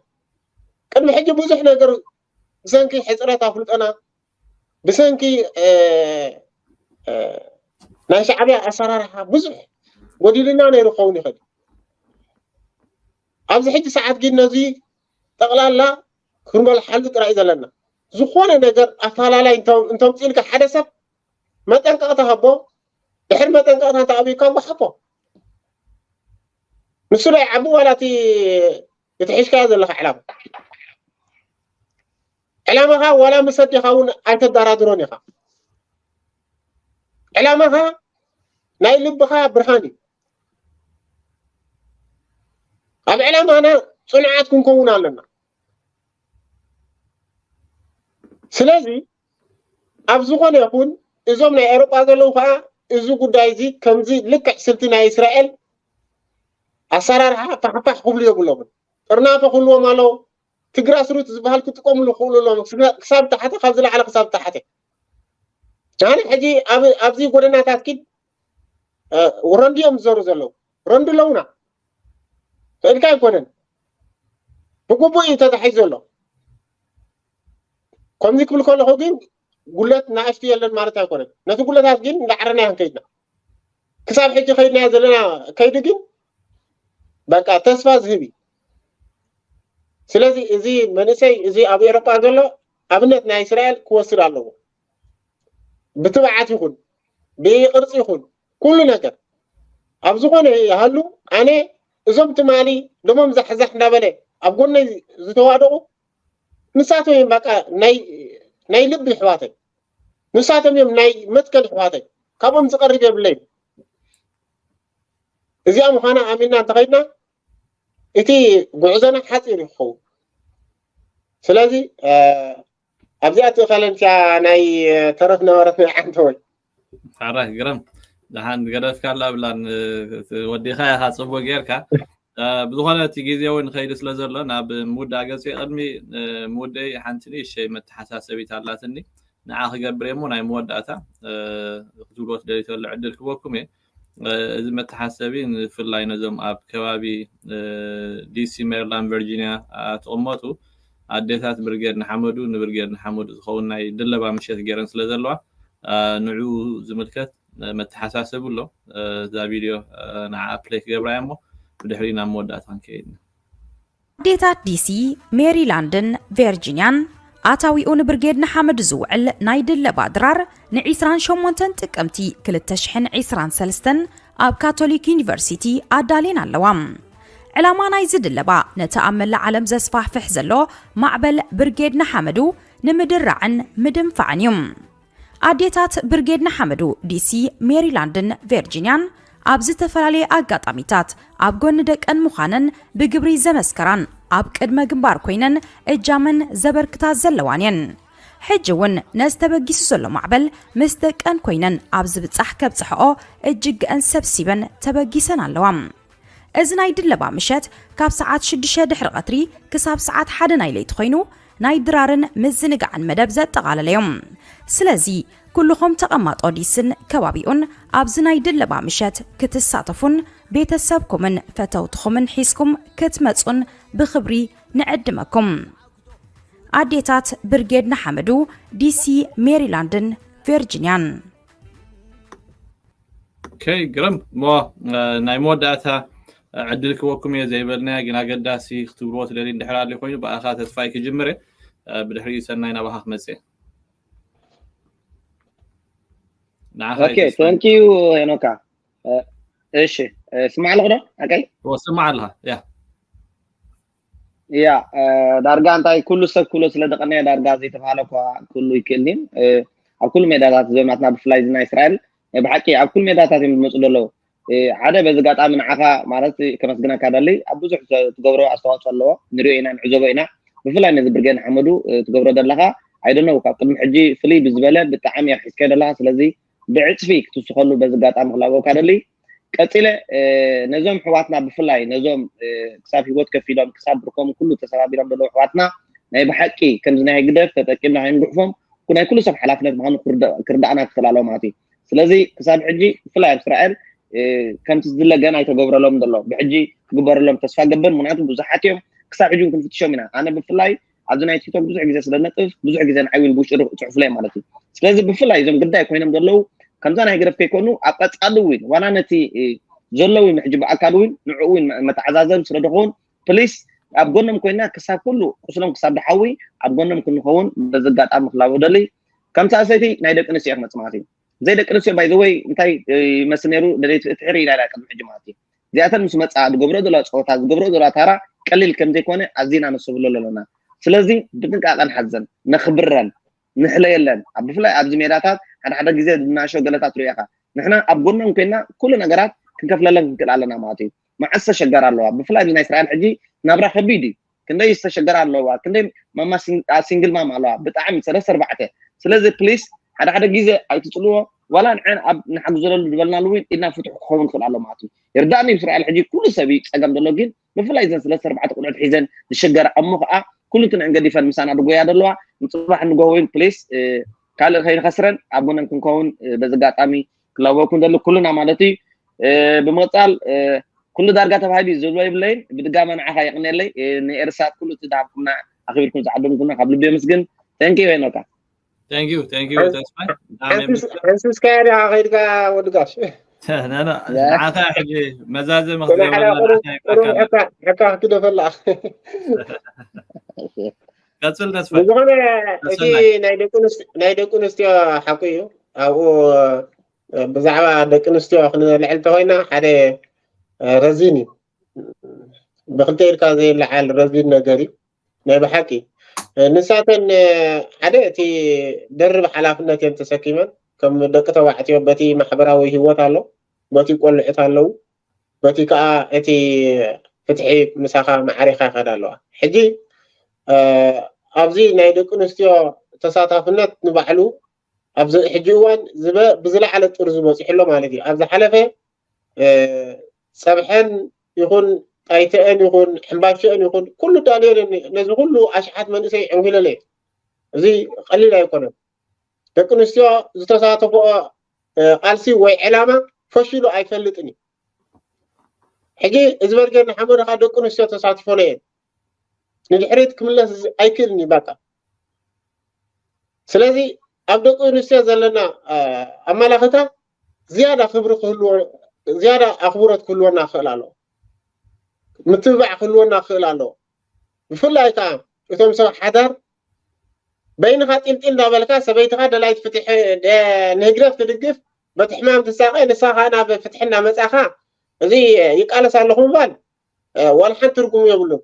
ቅድሚ ሕጂ ብዙሕ ነገር ብሰንኪ ሕፅረት ኣፍልጦና ብሰንኪ ናይ ሻዕብያ ኣሰራርሓ ብዙሕ ጎዲሉና ነይሩ ክኸውን ይኽእል። ኣብዚ ሕጂ ሰዓት ግን ነዚ ጠቕላላ ክንበልሓሉ ጥራይ ዘለና ዝኾነ ነገር ኣፈላላይ እንተምፅእልካ ሓደ ሰብ መጠንቀቕታ ሃቦ። ድሕሪ መጠንቀቕታ እንተኣብዩካ ጓሓፎ። ንሱ ዶ ይዓቢ ዋላ እቲ እቲ ሒዝካዮ ዘለኻ ዕላማ። ዕላማኻ ዋላ ምስ ኣዴኻ እውን ኣይተደራድሮን ኢኻ። ዕላማኻ ናይ ልብኻ ብርሃን እዩ። ኣብ ዕላማና ጽኑዓት ክንከውን ኣለና። ስለዚ ኣብ ዝኾነ ይኹን እዞም ናይ ኤውሮጳ ዘለዉ ከዓ እዚ ጉዳይ እዚ ከምዚ ልክዕ ስልቲ ናይ እስራኤል ኣሰራርሓ ፋሕፋሕ ክብሉ የብሎምን። ጥርናፈ ክህልዎም ኣለዎ። እቲ ግራስሩት ዝበሃል ክጥቀምሉ ክኽእሉ ኣለዎም። ክሳብ ታሕቲ፣ ካብ ዝለዓለ ክሳብ ታሕቲ። ኣነ ሕጂ ኣብ- ኣብዚ ጎደናታት ኪድ ረንድዮም ዝዘሩ ዘለዉ ረንዱ ኣለውና ክእልካ ኣይኮነን። ብግቡእ እዩ ተታሒዙ ዘሎ። ከምዚ ክብል ከለኹ ግን ጉለት ንኣሽቱ የለን ማለት ኣይኮነን። ነቲ ጉለታት ግን እንዳዓረና ኢና ከይድና። ክሳብ ሕጂ ከይድናዮ ዘለና ከይዲ ግን በቃ ተስፋ ዝህብ እዩ። ስለዚ እዚ መንእሰይ እዚ ኣብ ኤውሮጳ ዘሎ ኣብነት ናይ እስራኤል ክወስድ ኣለዎ። ብትብዓት ይኹን ብቅርጺ ይኹን ኩሉ ነገር ኣብ ዝኾነ ይሃሉ ኣነ እዞም ትማሊ ደሞም ዛሕዛሕ እንዳበለ ኣብ ጎነይ ዝተዋደቑ ንሳቶም እዮም በቃ ናይ ናይ ልቢ ኣሕዋተይ። ንሳቶም እዮም ናይ መትከል ኣሕዋተይ። ካብኦም ዝቐርብ የብለይን። እዚኣ ምዃና ኣሚንና እንተኸይድና እቲ ጉዕዞና ሓፂር ይኸውን። ስለዚ ኣብዚኣ ትእኸለንቻ ናይ ተረፍ ነበረት ናይ ዓንተወይ ሓራይ ግረም ደሓን ገደፍካ ኣላ ብላን ወዲኻ ኢኻ ፅቡቅ ጌርካ። ብዝኾነ እቲ ግዜ እውን ንኸይድ ስለ ዘሎ ናብ ምውዳእ ገፅ ቅድሚ ምውደይ ሓንቲ ንእሸይ መተሓሳሰቢት ኣላትኒ ንዓ ክገብር እሞ ናይ መወዳእታ ክትብልዎ ትደልዩ ተሎ ዕድል ክበኩም እየ። እዚ መተሓሰቢ ንፍላይ ነዞም ኣብ ከባቢ ዲሲ ሜሪላንድ ቨርጂኒያ ትቕመጡ ኣዴታት ብርጌድ ንሓመዱ ንብርጌድ ንሓመዱ ዝኸውን ናይ ድለባ ምሸት ገይረን ስለ ዘለዋ ንዑ ዝምልከት መተሓሳሰቢ ኣሎ። እዛ ቪድዮ ንዓ ፕሌይ ክገብራ እያ እሞ ብድሕሪ ናብ መወዳእታ ክንከይድ ኢና። ኣዴታት ዲሲ፣ ሜሪላንድን ቨርጂንያን ኣታዊኡ ንብርጌድ ንሓመዱ ዝውዕል ናይ ድለባ ድራር ን ዒስራን ሸሞንተን ጥቅምቲ ክልተ ሽሕን ዒስራን ሰለስተን ኣብ ካቶሊክ ዩኒቨርሲቲ ኣዳልየን ኣለዋ። ዕላማ ናይዚ ድለባ ነቲ ኣብ መላእ ዓለም ዘስፋሕፍሕ ዘሎ ማዕበል ብርጌድ ንሓመዱ ንምድራዕን ምድንፋዕን እዩ። ኣዴታት ብርጌድ ንሓመዱ ዲሲ፣ ሜሪላንድን ቨርጂንያን ኣብ ዝተፈላለየ ኣጋጣሚታት ኣብ ጎኒ ደቀን ምዃነን ብግብሪ ዘመስከራን ኣብ ቅድመ ግንባር ኮይነን እጃመን ዘበርክታ ዘለዋን እየን። ሕጂ እውን ነዚ ተበጊሱ ዘሎ ማዕበል ምስ ደቀን ኮይነን ኣብ ዝብጻሕ ከብጽሕኦ እጅግአን ሰብሲበን ተበጊሰን ኣለዋ። እዚ ናይ ድለባ ምሸት ካብ ሰዓት ሽዱሽተ ድሕሪ ቀትሪ ክሳብ ሰዓት ሓደ ናይ ለይቲ ኮይኑ ናይ ድራርን ምዝንጋዕን መደብ ዘጠቓለለ እዮም። ስለዚ ኩልኹም ተቐማጦ ዲስን ከባቢኡን ኣብዚ ናይ ድለባ ምሸት ክትሳተፉን ቤተሰብኩምን ፈተውትኹምን ሒዝኩም ክትመጹን ብኽብሪ ንዕድመኩም። ኣዴታት ብርጌድ ንሓመዱ ዲሲ ሜሪላንድን ቨርጂንያን። ኦኬ ግርም እሞ ናይ መወዳእታ ዕድል ክወኩም እየ ዘይበልናያ ግን ኣገዳሲ ክትብልዎ ትደሊ እንድሕር ኣለ ኮይኑ ብኣኻ ተስፋይ ክጅምር እየ ብድሕሪኡ ሰናይ ናባኻ ክመፅእ ንዓኻ ኦኬ ተንኪዩ ሄኖካ እሺ ስማዕ ኣለኹ ዶ ኣቀይ ስማዕ ኣለኻ ያ ያ ዳርጋ እንታይ ኩሉ ሰብ ክብሎ ስለ ደቀነየ ዳርጋ ዘይተባሃለ እኳ ክህሉ ይክእል ድዩ ኣብ ኩሉ ሜዳታት ዘማትና ብፍላይ እዚ ናይ እስራኤል ናይ ብሓቂ ኣብ ኩሉ ሜዳታት እዮም ዝመፁ ዘለዉ ሓደ በዚ ጋጣሚ ንዓኻ ማለት ከመስግነካ ደሊ ኣብ ብዙሕ ትገብሮ ኣስተዋፅኦ ኣለዎ ንሪኦ ኢና ንዕዘቦ ኢና ብፍላይ ነዚ ብርጌድ ሓመዱ ትገብሮ ዘለኻ ኣይደነው ካብ ቅድሚ ሕጂ ፍልይ ብዝበለ ብጣዕሚ ኣብ ሒዝካዮ ዘለኻ ስለዚ ብዕፅፊ ክትስኸሉ በዚ ጋጣሚ ክላበወካ ደሊ ቀፂለ ነዞም ሕዋትና ብፍላይ ነዞም ክሳብ ሂወት ከፊሎም ክሳብ ብርኮም ኩሉ ተሰባቢሮም ዘለዉ ሕዋትና ናይ ብሓቂ ከምዚ ናይ ህግደፍ ተጠቂምና ከይንጉሕፎም ናይ ኩሉ ሰብ ሓላፍነት ምዃኑ ክርዳእና ክኽእል ኣለዎ ማለት እዩ ስለዚ ክሳብ ሕጂ ብፍላይ ኣብ እስራኤል ከምቲ ዝድለ ገና ኣይተገብረሎም ዘሎ ብሕጂ ክግበረሎም ተስፋ ገብር ምክንያቱ ብዙሓት እዮም ክሳብ ሕጂ ክንፍትሾም ኢና ኣነ ብፍላይ ኣብዚ ናይ ቲክቶክ ብዙሕ ግዜ ስለ ነጥፍ ብዙሕ ግዜ ንዓይ እውን ብውሽጢ ጽሑፍለይ ማለት እዩ ስለዚ ብፍላይ እዞም ግዳይ ኮይኖም ዘለዉ ከምዛ ናይ ገረፍ ከይኮኑ ኣብ ቀጻሊ እውን ዋላ ነቲ ዘለዉ ሕጂ ብኣካል እውን ንዕኡ እውን መተዓዛዘብ ስለ ድኸውን ፕሊስ ኣብ ጎኖም ኮይና ክሳብ ኩሉ ቁስሎም ክሳብ ድሓዊ ኣብ ጎኖም ክንኸውን በዚ ኣጋጣሚ ክላቦ ደሊ ከም ሳልሰይቲ ናይ ደቂ ኣንስትዮ ክመጽእ ማለት እዩ ዘይ ደቂ ኣንስትዮ ባይ ዘወይ እንታይ ይመስል ነይሩ ደለይቲ ፍትሒ ርኢና ኢና ቅድሚ ሕጂ ማለት እዩ እዚኣተን ምስ መጻ ዝገብሮ ዘሎ ፀወታ ዝገብሮ ዘሎ ታራ ቀሊል ከም ዘይኮነ ኣዚና ነስተብህለሉ ኣለና። ስለዚ ብጥንቃቐ ንሓዘን፣ ነኽብረን፣ ንሕለየለን። ኣብ ብፍላይ ኣብዚ ሜዳታት ሓደ ሓደ ግዜ ብናእሽቶ ገለታት ትሪኦ ኢኻ። ንሕና ኣብ ጎነን ኮይና ኩሉ ነገራት ክንከፍለለን ክንክእል ኣለና ማለት እዩ። መዓስ ተሸገራ ኣለዋ? ብፍላይ ኣብዚ ናይ እስራኤል ሕጂ ናብራ ከቢድ እዩ። ክንደይ ዝተሸገራ ኣለዋ? ክንደይ ማማ ሲንግል ማም ኣለዋ? ብጣዕሚ ሰለስተ ኣርባዕተ። ስለዚ ፕሊስ ሓደ ሓደ ግዜ ኣይትፅልዎ። ዋላ ንዐን ኣብ ንሓግዘለሉ ዝበልናሉ እውን ኢድና ፍትሑ ክኸውን ክኽእል ኣሎ ማለት እዩ። ይርዳእኒ፣ እስራኤል ሕጂ ኩሉ ሰብ እዩ ፀገም ዘሎ፣ ግን ብፍላይ እዘን ሰለስተ ኣርባዕተ ቆልዑት ሒዘን ዝሸገራ እሞ ከዓ ኩሉ እንትንዕን ገዲፈን ምሳና ድጎያ ዘለዋ ንፅባሕ ንጎ እውን ፕሊስ ካልእ ከይንኸስረን ኣብ ጎነን ክንከውን በዚ ኣጋጣሚ ክላበወኩም ደሊ ኩሉና ማለት እዩ። ብምቕፃል ኩሉ ዳርጋ ተባሂሉ እዩ ዝብሎ የብለይን። ብድጋመ ንዓኻ የቕንየለይ፣ ንኤርሳት ኩሉ እቲ ዝሃብኩምና ኣኽቢርኩም ዝዓደምኩምና ካብ ልቢ የመስግን። ተንኪ ወይኖካ። Thank you, thank you ተስፋይ። ሓንሲስካያ ዲኻ ከይድካ ወዲ ጋሽ? ንዓኻ ሕጂ መዛዘሚ ክትገብረና ንዓኻ ይብቃካ። ሕካ ክግደፈላ። ቀፅል ተስፋይ። ብዝኾነ እቲ ናይ ደቂ ኣንስትዮ ሓቁ እዩ። ኣብኡ ብዛዕባ ደቂ ኣንስትዮ ክንልዕል እንተኮይና ሓደ ረዚን እዩ። ብክልተ ኢድካ ዘይለዓል ረዚን ነገር እዩ። ናይ ብሓቂ ንሳተን ሓደ እቲ ደርብ ሓላፍነት እየን ተሰኪመን ከም ደቂ ተባዕትዮ በቲ ማሕበራዊ ህይወት ኣሎ፣ በቲ ቆልዑት ኣለዉ፣ በቲ ከዓ እቲ ፍትሒ ምሳኻ ማዕሪኻ ይኸዳ ኣለዋ። ሕጂ ኣብዚ ናይ ደቂ ኣንስትዮ ተሳታፍነት ንባዕሉ ኣብዚ ሕጂ እዋን ዝበ ብዝለዓለ ጥርዙ በፂሑ ኣሎ ማለት እዩ። ኣብ ዝሓለፈ ፀብሐን ይኹን ጣይተአን ይኹን ሕምባሸአን ይኹን ኩሉ ዳልየን ነዚ ኩሉ ኣሽሓት መንእሰይ ዕንኪለለ። እዚ ቀሊል ኣይኮነን። ደቂ ኣንስትዮ ዝተሳተፈኦ ቃልሲ ወይ ዕላማ ፈሽሉ ኣይፈልጥን እዩ። ሕጂ እዚ በርጌድ ንሓመዱ ከዓ ደቂ ኣንስትዮ ተሳትፎ ነየን ንድሕሪት ክምለስ ኣይክእልን እዩ በቃ። ስለዚ ኣብ ደቂ ኣንስትዮ ዘለና ኣመላኽታ ዝያዳ ክብሪ ክህልዎ፣ ዝያዳ ኣኽብሮት ክህልወና ክኽእል ኣለዎ። ምትብባዕ ክህልወና ክኽእል ኣለዎ። ብፍላይ ከዓ እቶም ሰብ ሓዳር በይንኻ ጢልጢል እንዳበልካ ሰበይትኻ ደላይት ፍትሒ ንህግደፍ ትድግፍ በቲ ሕማም ትሳቐ ንሳ ከዓ ናብ ፍትሒ እናመፃኻ እዚ ይቃለስ ኣለኹ ምባል ዋላ ሓንቲ ትርጉም የብሉን።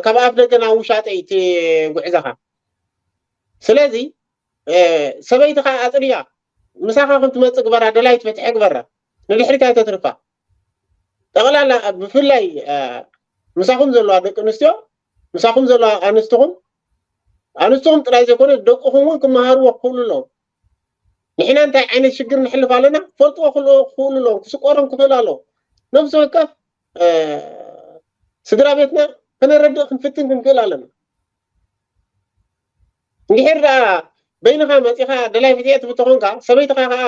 ካብ ኣፍ ደገ ናብ ውሻጠ እዩ እቲ ጉዕዞኻ። ስለዚ ሰበይትኻ ኣፅርያ፣ ምሳኻ ከም ትመፅእ ግበራ፣ ደላይት ፍትሒ ግበራ፣ ንድሕሪት ኣይተትርፋ። ጠቕላላ ብፍላይ ምሳኹም ዘለዋ ደቂ ኣንስትዮ፣ ምሳኹም ዘለዋ ኣንስትኹም፣ ኣንስትኹም ጥራይ ዘይኮነ ደቅኹም እውን ክመሃርዎ ክኽእሉ ኣለዎም። ንሕና እንታይ ዓይነት ሽግር ንሕልፍ ኣለና ፈልጥዎ ክኽእሉ ኣለዎም፣ ክስቆሮም ክኽእል ኣለዎ። ነብሲ ወከፍ ስድራ ቤትና ከነረድእ ክንፍትን ክንክእል ኣለና። እንድሕር ደኣ በይንኻ መፂኻ ደላይ ፍትሒ ትብል ተኾንካ ሰበይትኻ ከዓ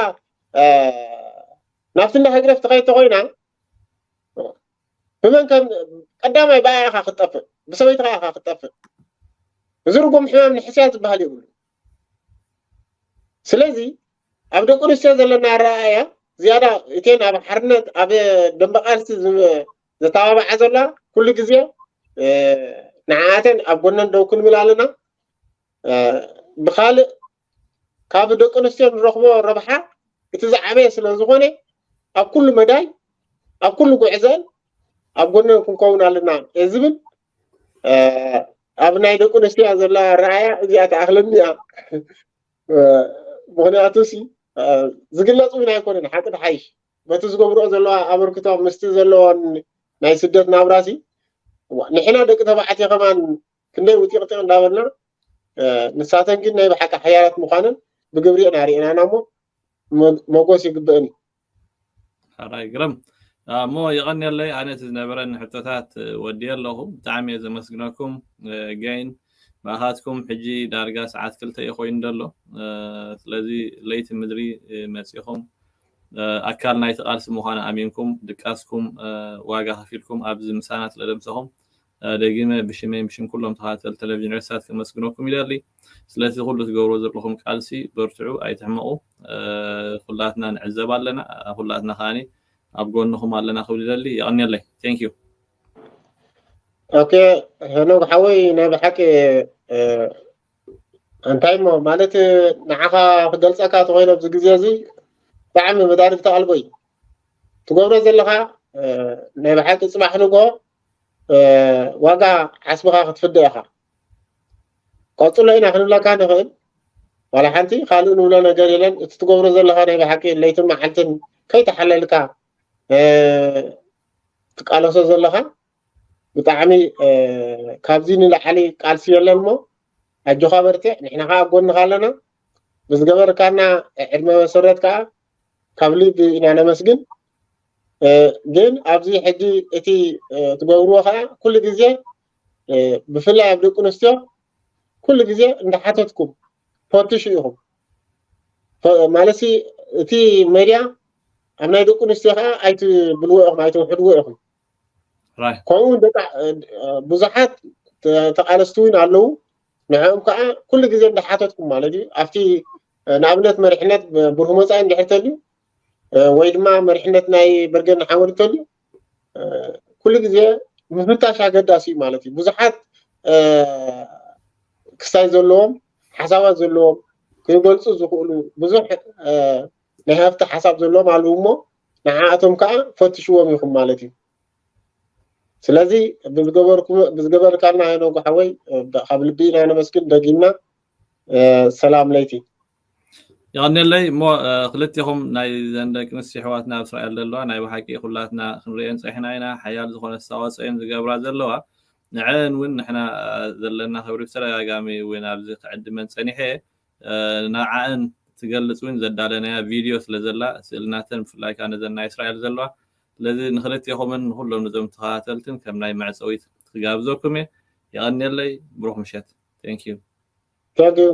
ናብቲ እንዳ ህግደፍ ትኸይድ ተኾይና ብመን ከም ቀዳማይ ብኣያ ኢኻ ክትጠፍእ፣ ብሰበይትኻ ኢኻ ክትጠፍእ። እዚ ርጉም ሕማም ንሕስያ ዝበሃል የብሉ። ስለዚ ኣብ ደቂ ኣንስትዮ ዘለና ኣረኣእያ ዝያዳ እተን ኣብ ሓርነት ኣብ ደንበ ቃልሲ ዘተባብዓ ዘለዋ ኩሉ ግዜ ንዓኣተን ኣብ ጎነን ደው ክንብል ኣለና። ብካልእ ካብ ደቂ ኣንስትዮ ንረኽቦ ረብሓ እቲ ዝዓበየ ስለ ዝኾነ ኣብ ኩሉ መዳይ ኣብ ኩሉ ጉዕዘን ኣብ ጎነን ክንከውን ኣለና እየ ዝብል። ኣብ ናይ ደቂ ኣንስትዮ ዘላ ኣረኣእያ እዚኣ ትኣኽለኒ እያ። ምኽንያቱ ሲ ዝግለፅ እውን ኣይኮነን። ሓቂ ድሓይሽ በቲ ዝገብርኦ ዘለዋ ኣበርክቶ ምስቲ ዘለዎን ናይ ስደት ናብራ ሲ ንሕና ደቂ ተባዕትዮ ከማን ክንደይ ውጢቕጢቕ እንዳበልና ንሳተን ግን ናይ ብሓቂ ሓያላት ምዃነን ብግብሪ ኢና ርኢናና እሞ መጎስ ይግበአን እዩ። ሕራይ ግርም እሞ የቐንየለይ። ኣነ እቲ ዝነበረኒ ሕቶታት ወዲየ ኣለኹ። ብጣዕሚ እየ ዘመስግነኩም። ገይን ብኣኻትኩም ሕጂ ዳርጋ ሰዓት ክልተ እዩ ኮይኑ ዘሎ። ስለዚ ለይቲ ምድሪ መፂኹም ኣካል ናይቲ ቃልሲ ምዃኑ ኣሚንኩም ድቃስኩም ዋጋ ከፊልኩም ኣብዚ ምሳና ስለደምሰኹም ደጊመ ብሽመይ ብሽም ኩሎም ተኸታተልቲ ቴሌቪዥን ኤርትሳት ከመስግነኩም ይደሊ። ስለቲ ኩሉ ትገብሮ ዘለኹም ቃልሲ በርትዑ፣ ኣይትሕመቑ። ኩላትና ንዕዘብ ኣለና፣ ኩላትና ከዓኒ ኣብ ጎንኹም ኣለና ክብል ይደሊ። የቐንየለይ። Thank you። ኦኬ ሄኖክ ሓወይ ናይ ብሓቂ እንታይ እሞ ማለት ንዓኻ ክገልፀካ ተኮይነ ኣብዚ ግዜ እዚ ብጣዕሚ መዳርግቲ ኣልቦ እዩ ትገብሮ ዘለኻ። ናይ ብሓቂ ፅባሕ ንግሆ ዋጋ ዓስብኻ ክትፍደ ኢኻ። ቀፅሎ ኢና ክንብለካ ንኽእል። ዋላ ሓንቲ ካልእ ንብሎ ነገር የለን። እቲ ትገብሮ ዘለኻ ናይ ብሓቂ ለይትን መዓልትን ከይተሓለልካ ትቃለሶ ዘለኻ ብጣዕሚ ካብዚ ንላዕሊ ቃልሲ የለን። እሞ ኣጆኻ በርትዕ፣ ንሕና ከዓ ኣብ ጎንኻ ኣለና። ብዝገበርካና ዕድመ መሰረት ከዓ ካብ ልቢ ኢና ነመስግን። ግን ኣብዚ ሕጂ እቲ ትገብርዎ ከዓ ኩሉ ግዜ ብፍላይ ኣብ ደቂ ኣንስትዮ ኩሉ ግዜ እንዳሓተትኩም ፈትሹ ኢኹም። ማለትሲ እቲ ሜድያ ኣብ ናይ ደቂ ኣንስትዮ ከዓ ኣይትብልዎ ኢኹም፣ ኣይተውሕድዎ ኢኹም። ከምኡ ብዙሓት ተቃለስቲ እውን ኣለዉ። ንዕኦም ከዓ ኩሉ ግዜ እንዳሓተትኩም ማለት እዩ። ኣብቲ ንኣብነት መሪሕነት ብርሁ መፃኢ እንድሕር ተልዩ ወይ ድማ መሪሕነት ናይ በርገን ሓመድ ተልዩ ኩሉ ግዜ ምፍታሽ ኣገዳሲ እዩ ማለት እዩ። ብዙሓት ክስታይ ዘለዎም ሓሳባት ዘለዎም ክገልፁ ዝኽእሉ ብዙሕ ናይ ሃፍቲ ሓሳብ ዘለዎም ኣለዉ እሞ ንዓኣቶም ከዓ ፈትሽዎም ኢኹም ማለት እዩ። ስለዚ ብዝገበርካልና ሄኖግ ሓወይ ካብ ልቢ ኢና ነመስግን። ደጊምና ሰላም ለይቲ። የቐንየለይ። እሞ ክልቲኹም ናይ ዘን ደቂ ኣንስትዮ ኣሕዋትና ኣብ እስራኤል ዘለዋ ናይ ብሓቂ ኩላትና ክንሪኤን ፀሒና ኢና። ሓያል ዝኾነ ኣስተዋፅኦ እየን ዝገብራ ዘለዋ። ንዐን እውን ንሕና ዘለና ክብሪ ብተደጋጋሚ እውን ኣብዚ ክዕድመን ፀኒሐ ንዓእን ትገልፅ እውን ዘዳለናያ ቪድዮ ስለ ዘላ ስእልናተን ብፍላይ ከዓ ነዘን ናይ እስራኤል ዘለዋ። ስለዚ ንክልቴኹምን ንኩሎም ነዞም ተኸታተልትን ከም ናይ መዕፀዊት ክጋብዘኩም እየ። የቐንየለይ። ብሩክ ምሸት። Thank you። Thank you።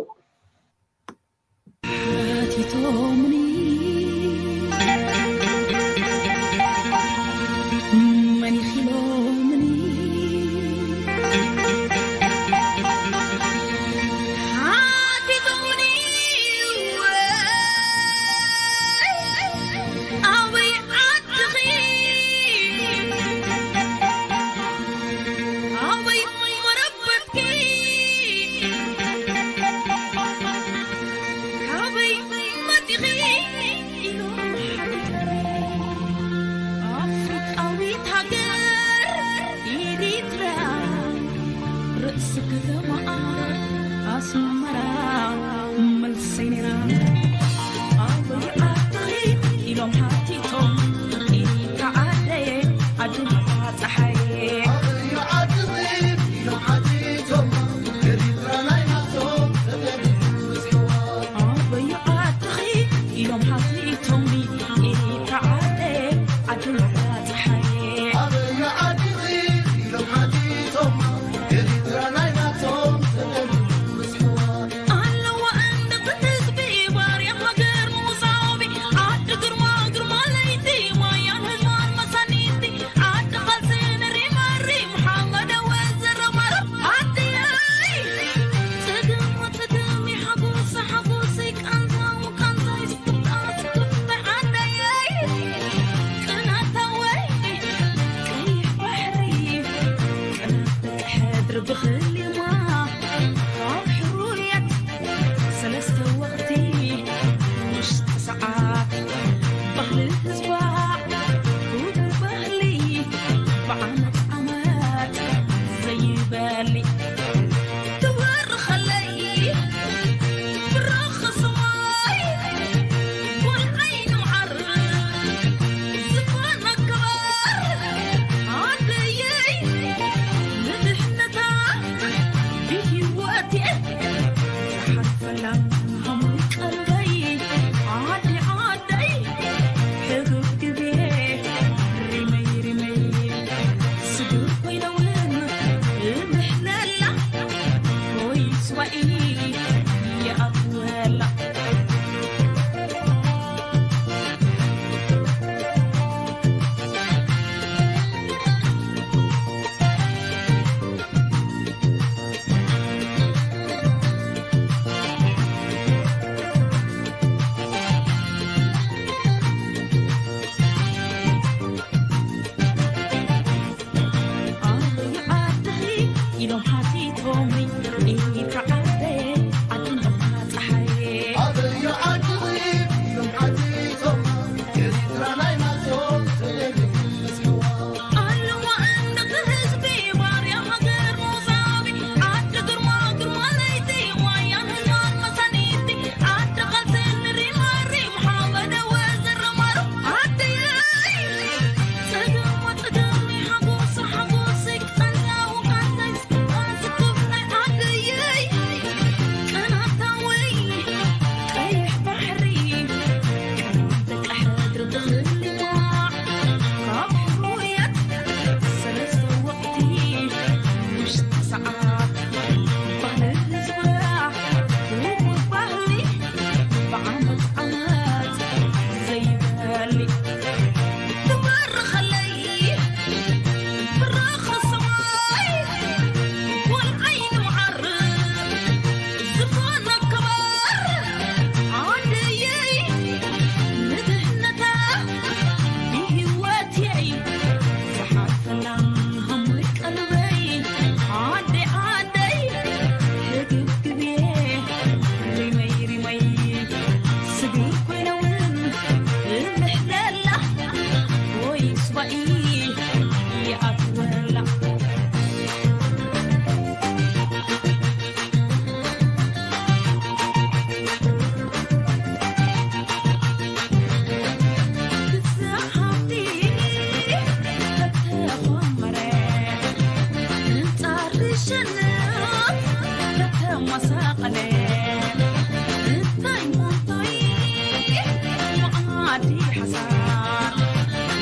ሓሳር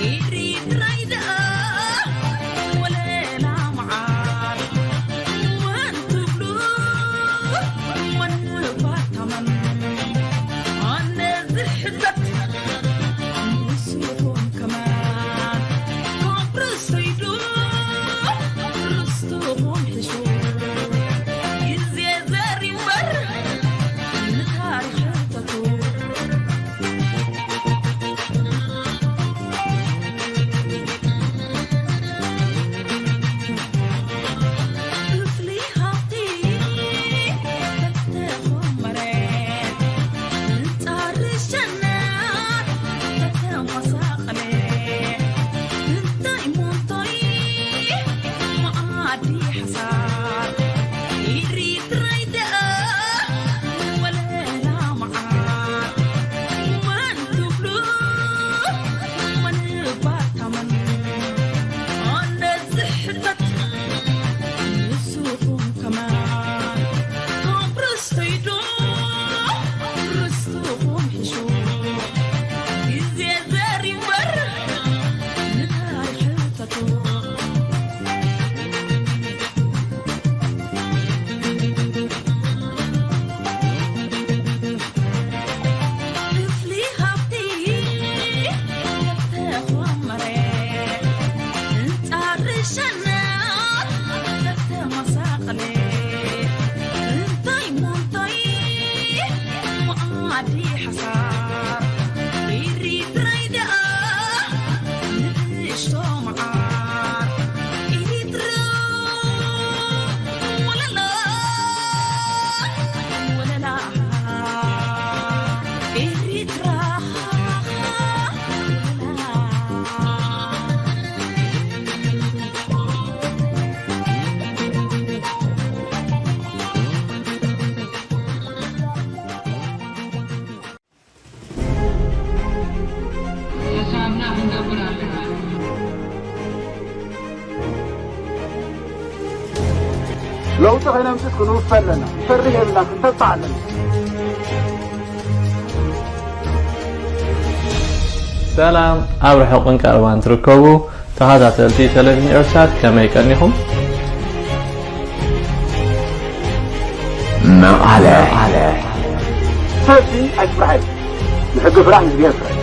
ኤሪትራይ ደኣ ወለላ መዓር ወን ትብሉ ወን ባታመን ኣነ ዝሕተት ንስኹም ከማን ካብ ርስተይዶ ርስትኹም ሕሹ ግዜ ዘሪ እምበር ንታሪኽ ሕተቱ። ክፍሊ ሃብቲ ተተኾመረ፣ ንጻሪ ሸናት ተተመሳቐለ፣ እንታይ ሞንቶይ መኣዲ ሓሳር፣ ኤሪትራይ ደኣ ወለላ መዓር፣ መን ትብሉ መን ባታመን፣ ኣነ ዝሕተት ንስኹም ከማን ካብ ርስተይዶ ርስትኹም ሕሹ ግዜ ዘሪ እምበር ንታሪኽ ሕተቱ። ክፍሊ ሃብቲ ተኾመረ፣ ንጻሪ ሸናት ተተመሳቐለ፣ እንታይ ሞንታይ መኣዲ ሓሳር፣ ኤሪትራይ ደኣ ንእሽቶ መዓር፣ ኤሪትራ ወለላ ወለላ ኤሪትራ። ሓሳብና ክንገብር ኣለና። ለውጢ ከይነምፅእ ክንውፈ ኣለና። ክንፈርህ የብልና። ክንተብዕ ኣለና። ሰላም ኣብ ርሑቕን ቀረባን ትርከቡ ተኸታተልቲ ቴሌቪዥን ኤርትሳት ከመይ ቀኒኹም? መቐለ ሰልፊ ኣይትፍራሕ እዩ። ንሕጊ ፍራሕ ንእግዚኣብሔር ፍራሕ።